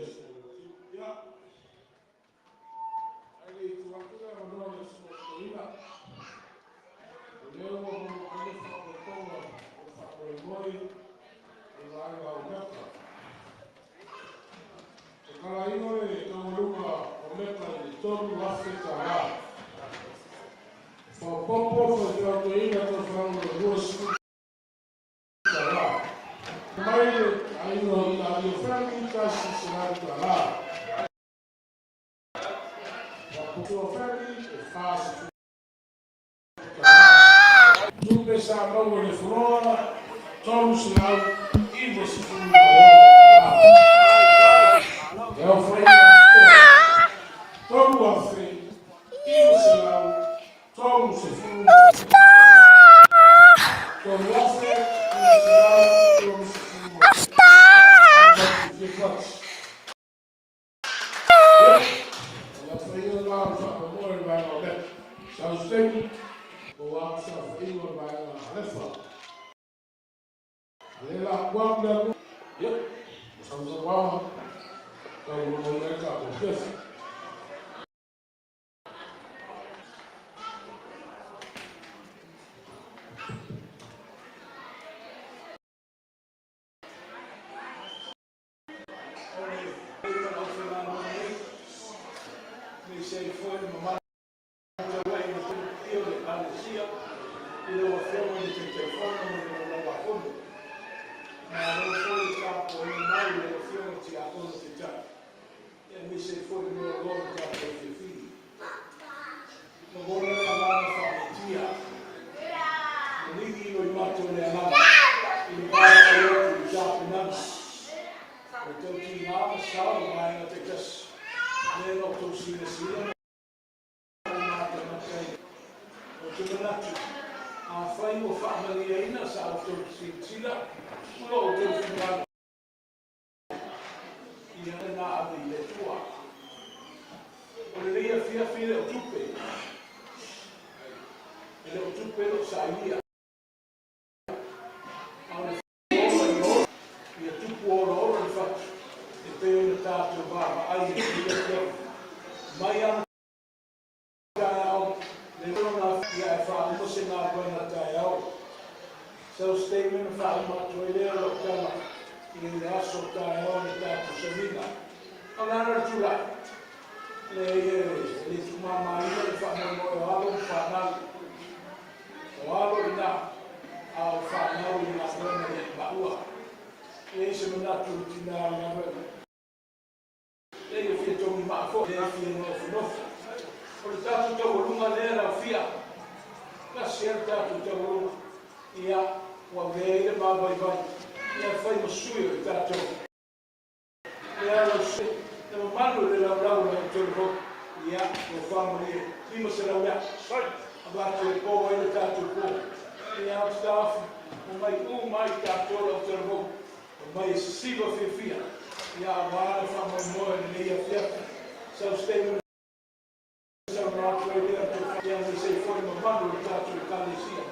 ae le i tuu atu le avanoa i le Susuga Toeaina, o lea ua maua mai le faaopoopoga o le faamoemoe o le vaega o Meka. E talaiga le taualuga o Meka i le $3,000. Faaopoopo le faifeau toeaina tausaga le $20. Mai le aiga o Ilalio Family $100. Faapitoa Family e $40. Tupe sa maua i le fuloa $396. E aofaiga atoa $3,930. $3,930. Ia, o le aofaiga lena o le faamoemoe o le vaega o Meka. Sau se taimi, maua atu se aofaiga o le vaega Alefa. A o lea o le a tuu atu le avanoa. Ia, ua sausauaga, tauoloaina ai le tatou afiafi. O le faiga o le aufaigaluega nei, aemaise ai foi le mamalu tauai ma le paia o le Ekalesia i lau Afioga i le Taitaifono ma le Laulau-a-Fono. Malo foi le tapuaiga mai i lau Afioga i le Tiakono Taitai, aemaise ai foi le loaloa o le tatou filifili. Lagona le agaga faagatia, maligi loimata o le agaga i le vaavaai atu i le tapenaga o le tautiga ma sao o vaega taitasi lea na outou silasila ma ou matamata ai. Ou te manatu, afai ua faamalieina sa outou silasila ma lo outou finagalo, Ia lena ave i le Atua. O lenei afiafi e le o tupe. E le o tupe o lo o sailia. A o le ola i ola, ia tupu olaola le fatu e pei ona tatou vaavaai i lenei afiafi. Mai ana taeao, le lona ia ae faauma se galuega taeao. Sau se taimi ona faauma atu ai lea o lau tala i le aso taeao i le tatou sauniga. A o le ala o le tulai, leai e le tuumamaina le faamoemoe o alo ma fanau. O alo i ina, a o fanau i le galuega i Aliimaua. E i ai se manatu o le tina o le galuega. Lea ia fia togi maa foi, lea fia nofonofo. O le tatou taualuga lea lau fia. Tasi lava le tatou taualuga. Ia, ua avea ai le ma vaivai. Ia fai ma sui o i tatou. Lea lau sui, le mamalu i le laulau o le Autele Hou. Ia, ua faamalie 500 lea. Avatu e po ai le tatou po. Ia, o te taofi, omai uma ai tatou le Autele Hou. Omai e sisiva fiafia ia aua le faamoemoe i lenei afiafi. Sau se taimi ona saunoa atu ai lea toe ia aemaise ai foi le mamalu o le tatou Ekalesia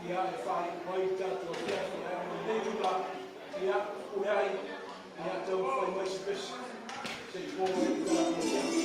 ia e faaiu ai le tatou afiafi. Ae o lenei itula ia pule ai ia taumafai mai se pese se i po ai le tatou afiafi.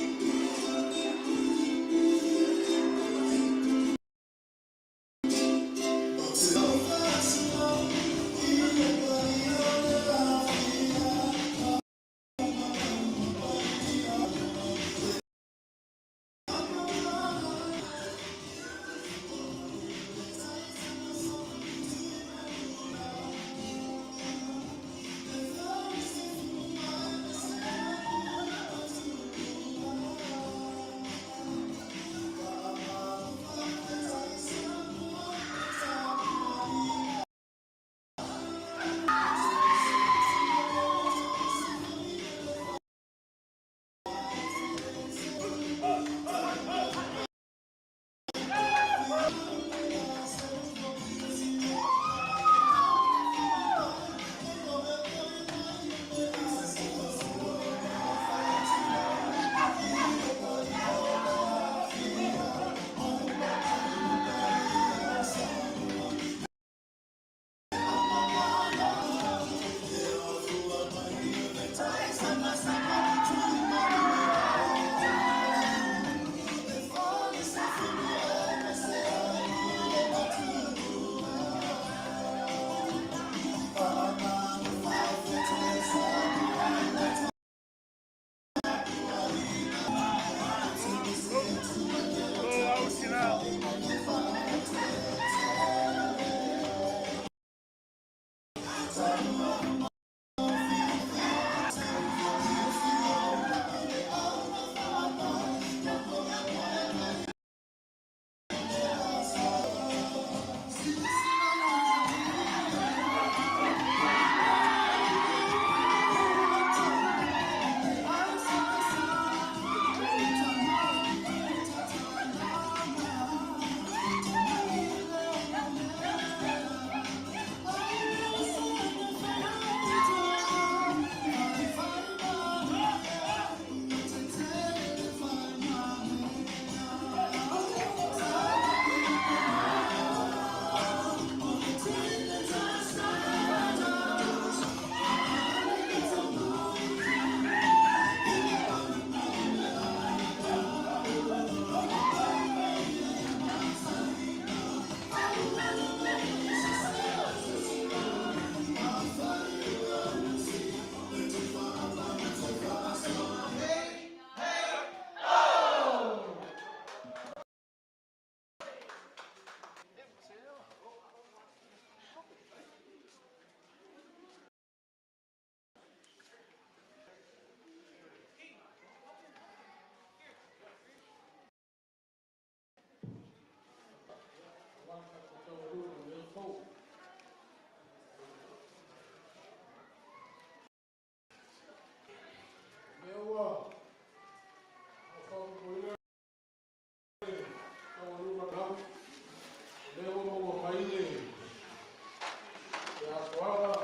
atoaga o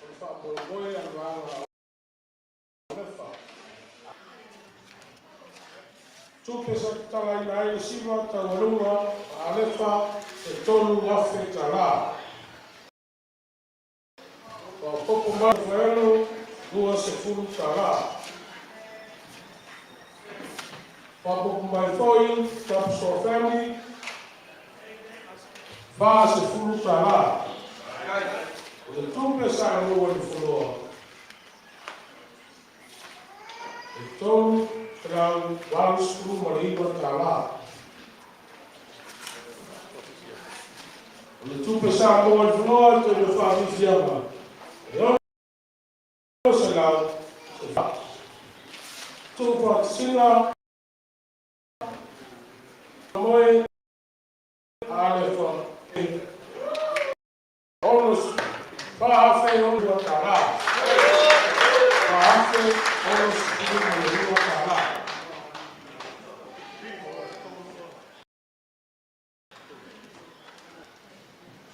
le faamoemoe a le Vaega Alefa. Tupe sa tatalaina ai le siva taualuga a Alefa e $3,000. Faaopoopo mai Fuaelo $20. Faaopoopo mai foi Tapusoa Family $40. O le tupe sa maua i le foloa e $389. O le tupe sa maua i le foloa i le taimi o faafiafiaga e 600 tuufaatasiga moe Alefa e $4,062. $4,062.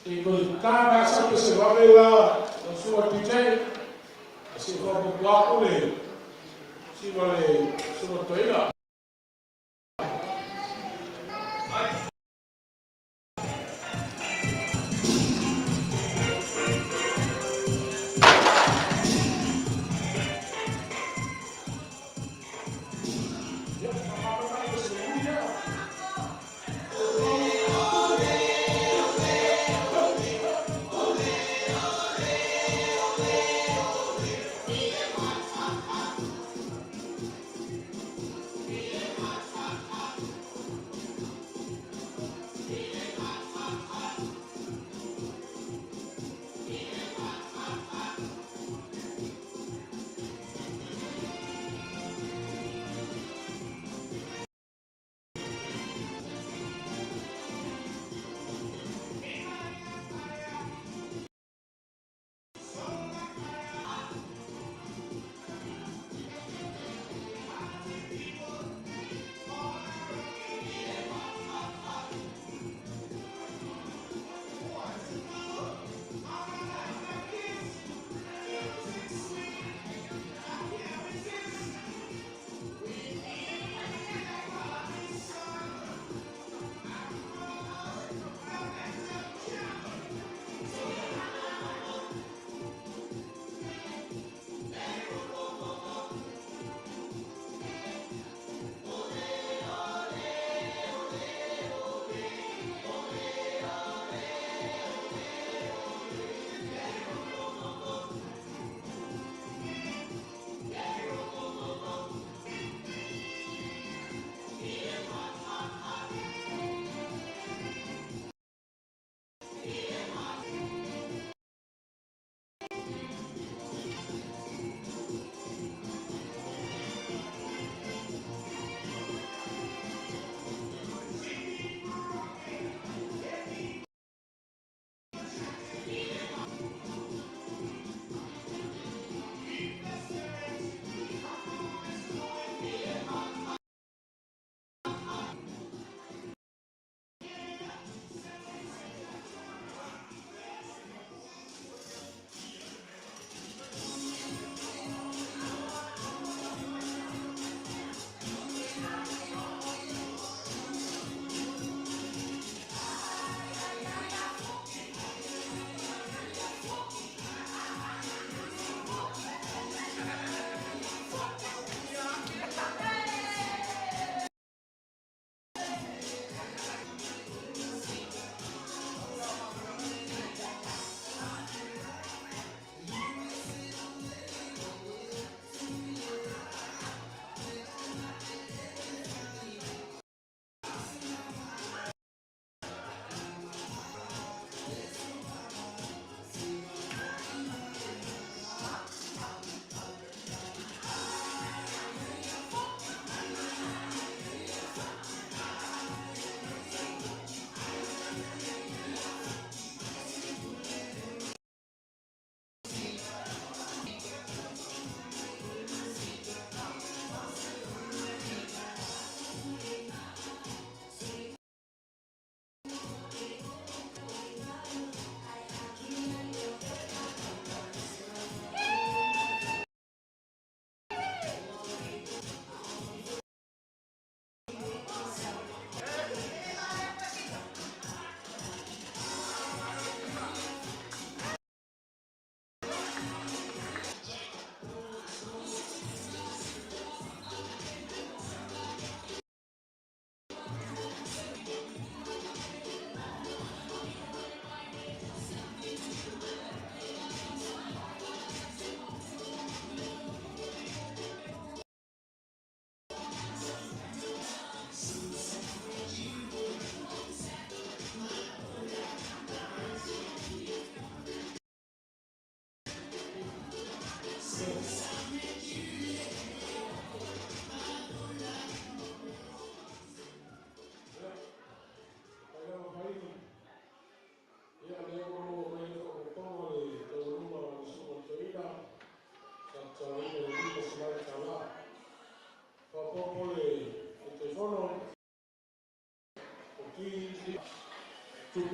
Se toe ta sa pe se vave la lau susuga DJ, se i faaopoopo atu le siva le susuga toeaina. Ia, faamama se ui ia.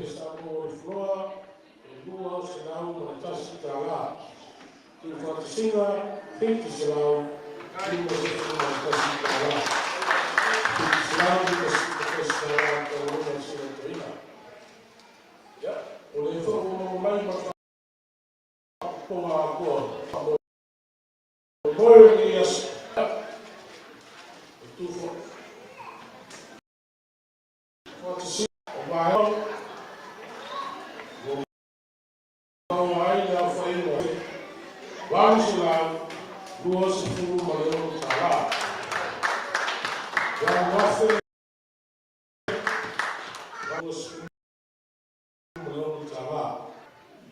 sa maua i Floa e $201. Tuufaatasiga $751. $751 le taualuga i le Susuga Toeaina. Ia, o lea foi ua maua mai ma le faaopoopoga atoa faamoemoe o lenei aso. E tuufaatasiga o vaega ua maua ai le aofaiga e $826. $8,026.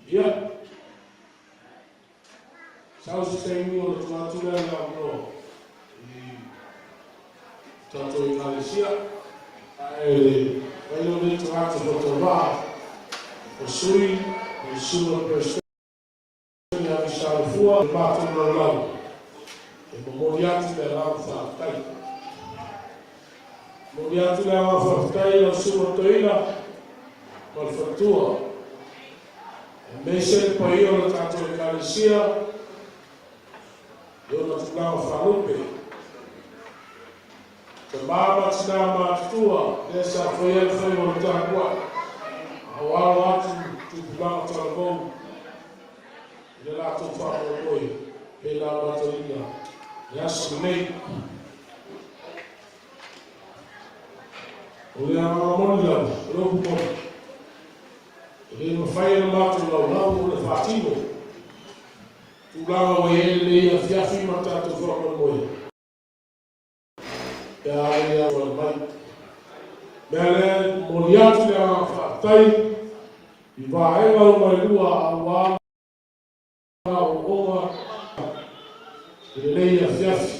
Ia, sau se taimi ona tuu atu lea o le avanoa i tatou Ekalesia, ae fai lea o lenei tagata faatauvaa o sui o le Susuga i le Peresetene Avisa Alafua i le matou laulau e momoli atu le agaga faafetai. Momoli atu le agaga faafetai i lau Susuga Toeaina ma le faletua, aemaise le paia o le tatou Ekalesia i ona tulaga faalupe. Tama ma tina matutua lea sa faia le faiva o le tapuai, a o alo atu tupulaga talavou i le latou faamoemoe pei ona amataina le aso lenei. O le agaga moni lava, o le upu moni, e le mafai e le matou laulau ona faatino tulaga ua i ai lenei afiafi ma le tatou faamoemoe pe a le aloa mai. Mea lea e momoli atu le agaga faafetai i vaega uma e lua aua aoaoga i lenei afiafi.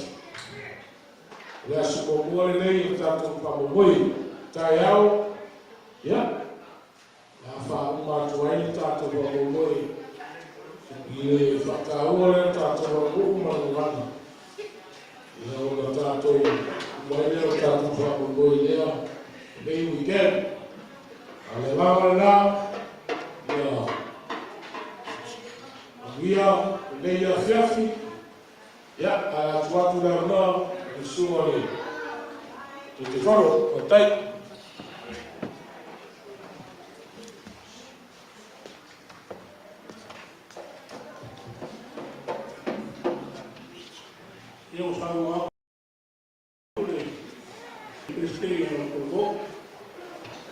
O le aso muamua lenei o le tatou faamoemoe taeao, ia, o le a faauma atu ai le tatou faamoemoe i le faataua lea o le tatou aganuu ma le gagana. Ia ona tatou uma ai lea o le tatou faamoemoe i lea lenei weekend. A o le agaga lena, ia Manuia lenei afiafi. Ia, ae a tuu atu le avanoa i le susuga i le Taitaifono. Faafetai. Ia ua saunoa atu le Peresetene o le Kologo,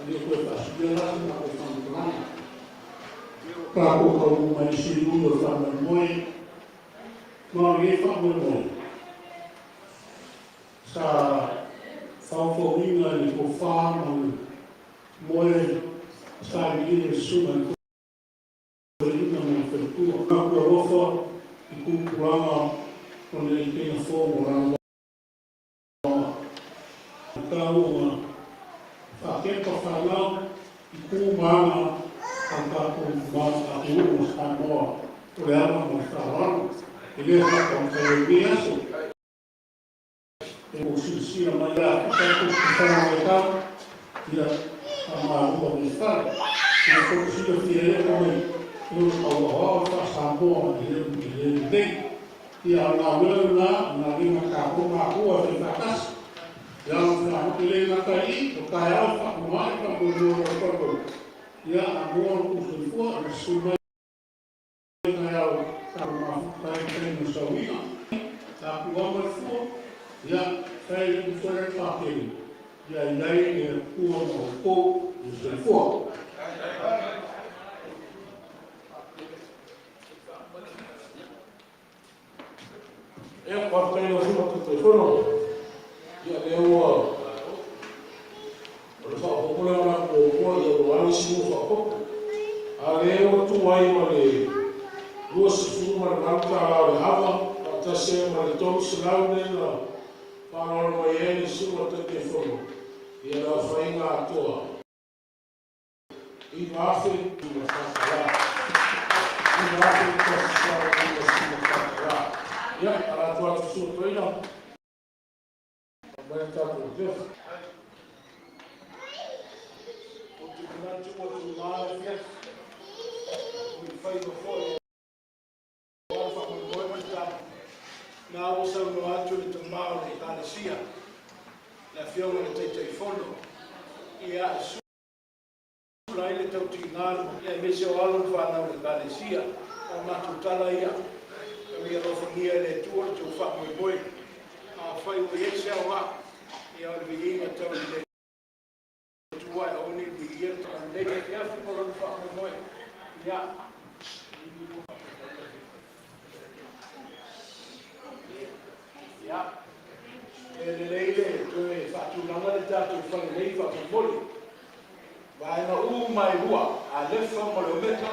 e le toe faasilia la se matou faamatalaga. Tatou taunuu mai i siui o le faamoemoe, ma o lenei faamoemoe sa faofauina i le tofa ma le moe sa iliili e le susuga i le Toeaina ma le faletua. Matou alofa i tupulaga o le teina fou o lana wawa. Tau ona faakepa fanau i tu ma aga a le tatou atunuu o Samoa o le ava ma le faaaloalo e le faataumafaia i lenei aso. E ua silasila mai la tatou tausaga matau ia faamalua mai fale. Ua tou silafia ai atu mai e o tau aoao le faa-Samoa e le e le lelei. Ia a o le galuega lena, o le galuega a tatou matua e fai faatasi. Ia o le e le gata i i, o taeao e faauma ai faamoemoe o le tatou ia a mua le tou soifua i le susu mai. Taeao sa mafuta ai taimi o sauiga, sa puama le fua, ia, fai le upu foi lea le patele, ia i ai le Atua ma outou i le soifua. Ia, faafetai i lau Afioga i le Taitaifono. Ia, lea ua, o le faaopoopo lea o le apu muamua, ia ua alu isi lua faaopoopo. A o lea ua tuu ai ma le $28 o le ava, faatasi ai ma le $300 lea na faaaloalo mai ai le Susuga i le Taitaifono, ia le aofaiga atoa. $9,094. $9,154. Ia, ala atu atu Susuga Toeaina. Aumai le tatou afiafi. Ou te manatu ua tuga. faiva foi aua le faamoemoe ma le tala. Na ua saunoa atu le Tama o le Ekalesia, le Afioga i le Taitaifono, ia e sula ai le tautiga aemaise o alo ma fanau o le Ekalesia. O a matou tala ia, tau ia alofagia e le Atua le tou faamoemoe. Afai ua i ai se aoga, ia o le viiga tau i le Atua e aua ne i viia le Talalelei afiafi ma lona faamoemoe. Ia. Ia. E lelei le toe faatulaga le tatou fale nei faamolemole. Vaega uma e lua, Alefa ma le Omeka,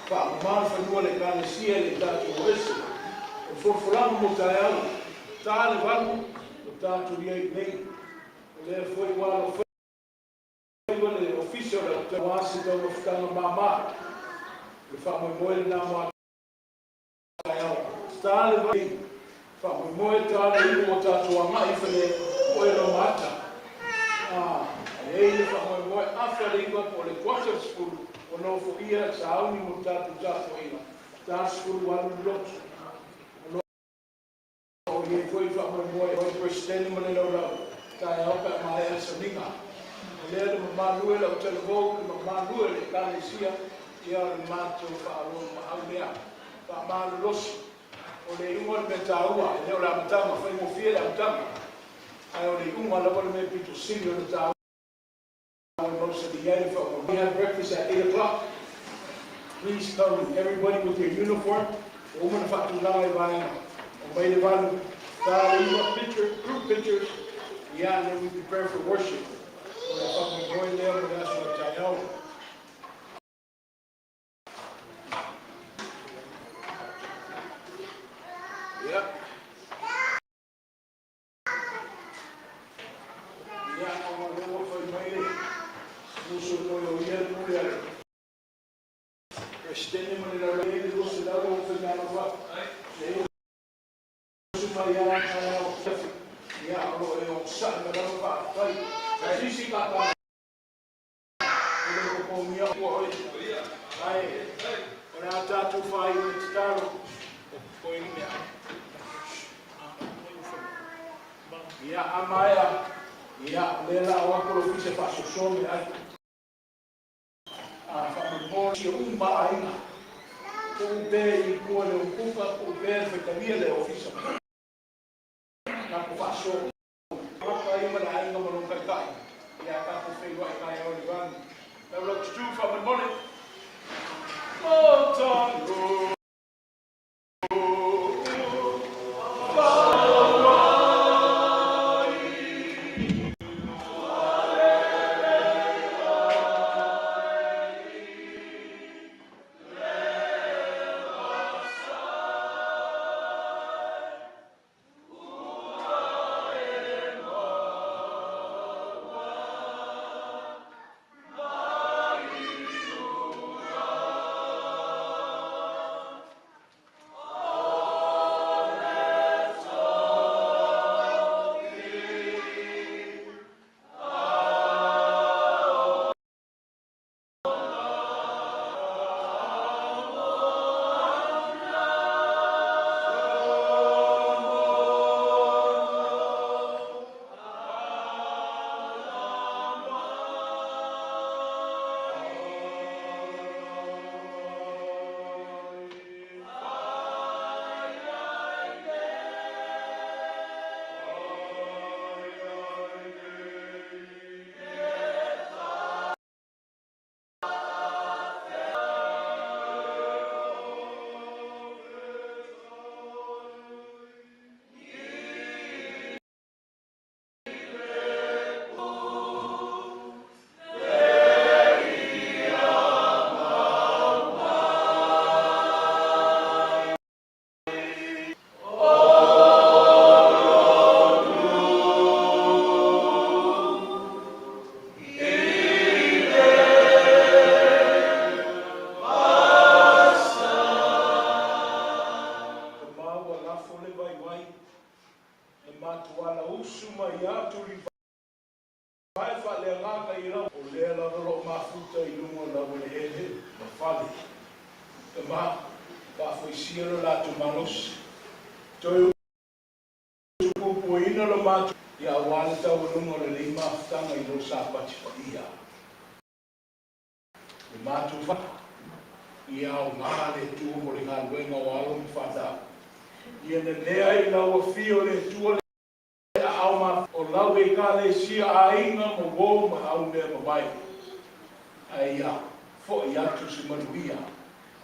faamama le fanua le Ekalesia i le tatou o ese. O le folafolaga mo taeao, ta le 8, o tatou i ai nei. O lea foi ua alofaiva le Ofisa o le Aua se taumafataga mama, o le faamoemoe lena mo a taeao. Ta le vai, faamoemoe ta le iu ua tatou agai i fale pue loma ata. A, e i ai le faamoemoe afa le 9 po o le kuata le 10 ua nofoia e sauni mo le tatou tapuaiga, ta le 10 ua alu i le lotu. O lo o i ai foi faamoemoe o le Peresetene ma le Laulau taeao pe a maea le sauniga. O lea le mamalu e lau talavou, le mamalu e le Ekalesia, ia o le matou faaoloolomaau lea. Faamalolosi, o le iuga o le mea taua, e le o le amataga, faigofie le amataga, ae o le iuga lava le mea pito sili ona taua e mausali ai le faamoemoe. We have breakfast at 8 o'clock. Please come, everybody with your uniform. Ua uma ona faatulaga i vaega o mai le 8, ta le 9, picture, group pictures. Yeah, and then we prepare for worship. O le faamoemoe lea mo le aso a taeao. Yeah. Ia, ona o lea ua fai mai le musu moe o ia le pule a le Peresetene ma le laulau le 200 o faimeaalofa. Le usu mai lava taeao afiafi. Ia, o lo o e onosai mai lava faafetai. Sisi tata e le popogia ua oe. Ae, o le a tatou faaiu i le tatalo. O i mea. Ia, a maea, ia, o lea la o atu le ofisa e faasoasoa meaai. A faamolemole sia uma aiga. Tuu pea i tua le umukuka, tuu pea le faitalia le ofisa. Tatou faasoa. Alaka ai ma le aiga ma lona taitai. Ia tatou feiloai taeao i le lagi. Lau lau tutu faamolemole. Matalo. Tama ua lafo le vaivai, e matua lausu mai atu livae faaleagaga i lau. O lea lava o lo o mafuta i luga o le aualaeleele ma fale. Tama, faafoisia lo latou malosi, toe utupupuina lo matou ia aua le taualuga o lenei mafutaga i lou Sapati paia. Le matou faa, ia aoga le Atua mo le galuega o alo ma fanau. Ia nanea i lau afio le Atua le aao ma o lau Ekalesia aiga ma uo ma aumea mamae. Ae ia fo'i atu se manuia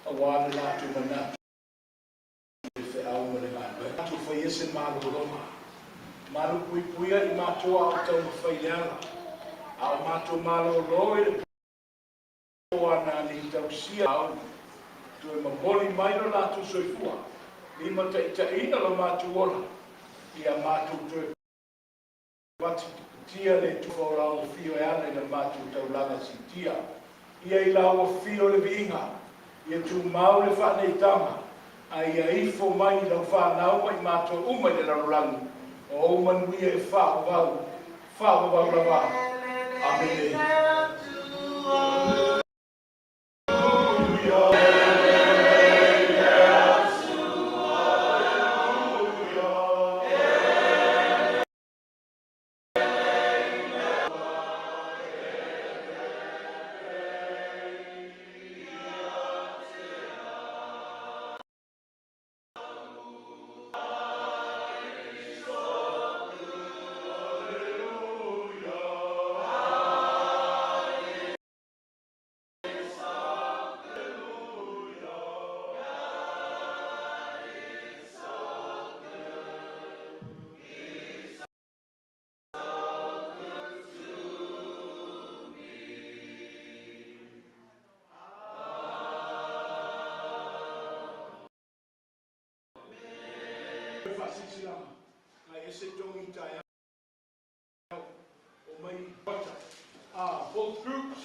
aua le latou manatu i le feau ma le galuega. Matou faia se malologa. Malupuipuia i matou a o taumafai i le ala, a o matou malolo i le po ana nei tausia au. Toe momoli mai lo latou soifua, limataitaiina lo matou ola, ia matou toe patipatia le Atua o lau afio e ala i la matou taulaga siitia. Ia i lau afio le viiga, ia tumau le faaneetaga, a ia ifo mai i lau fanau ma i matou uma i le lalolagi, o ou manuia e faavavau, faavavau lava. Amene. Faasilasilaga ae ese togi taeao o mai ata both groups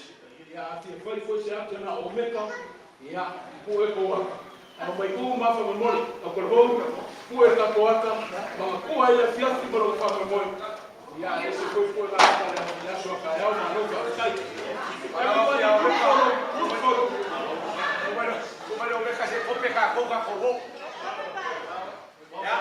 ia a fia fai foi se ata na o meka ia pue ko ata a mai u ma fa memole o ko hou pue ka ko ata ma kua ia fiafi ma lo fa memole ia ese foi foi la ata le ia so ka yao ma lo fa kai. Everybody, group photo, group photo. Bueno, ovejas se come ka ko ka ko. Ya.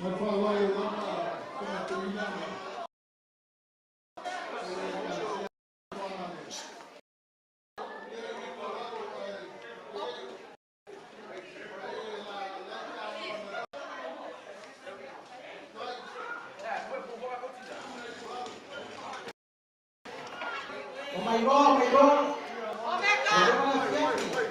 Mai whawai o lama, whanga te inana. O mai roa, mai roa. O roa la fiafi.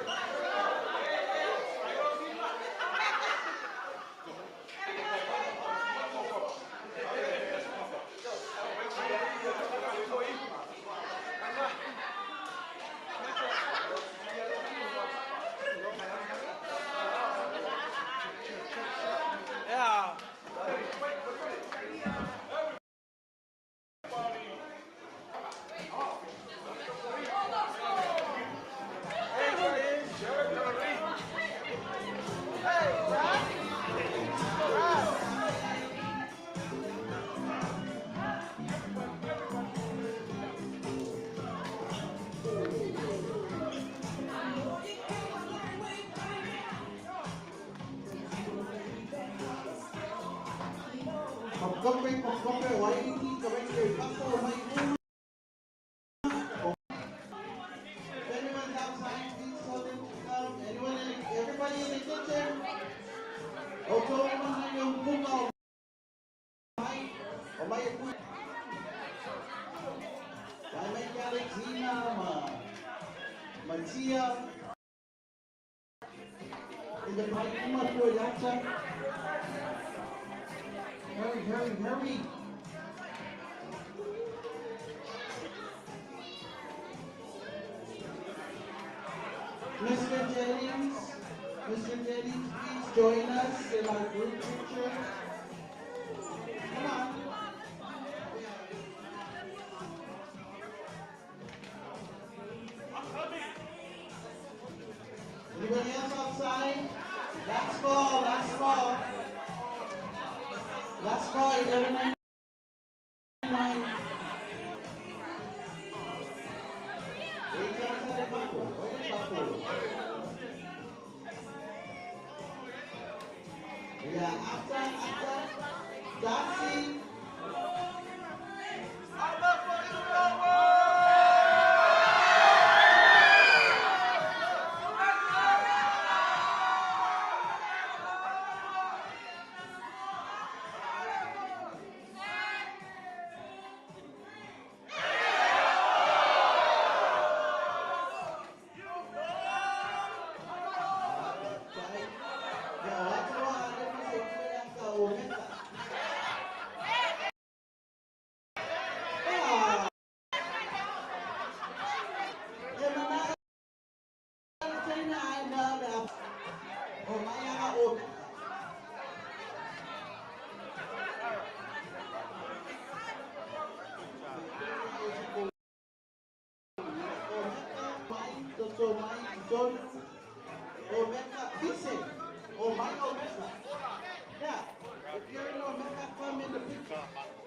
Papape, papape, wairiki, ka wenge, papo, mai uma. If anyone's outside, please tell them to come. Anyone in the, everybody in the kitchen. O to mana yung buka o mai, o mai e pui. Vai mai ke Alexina, ma, Matia. In the mai uma tua yata. Hurry, hurry, hurry. Mr. Jennings, Mr. Jennings, please join us in our group picture. Come on. Anybody else outside? Last call, last call. Last call, 11.99. Wait outside the couple. Wait the couple. Yeah, after dancing. Yeah, watu wa ale ma se kue ka o meka. Ah. E mana tena ai na le o mai aga o meka. O meka mai toto mai tonu o meka fise o mai o meka. Yeah, if you're in Omeka, come in the picture.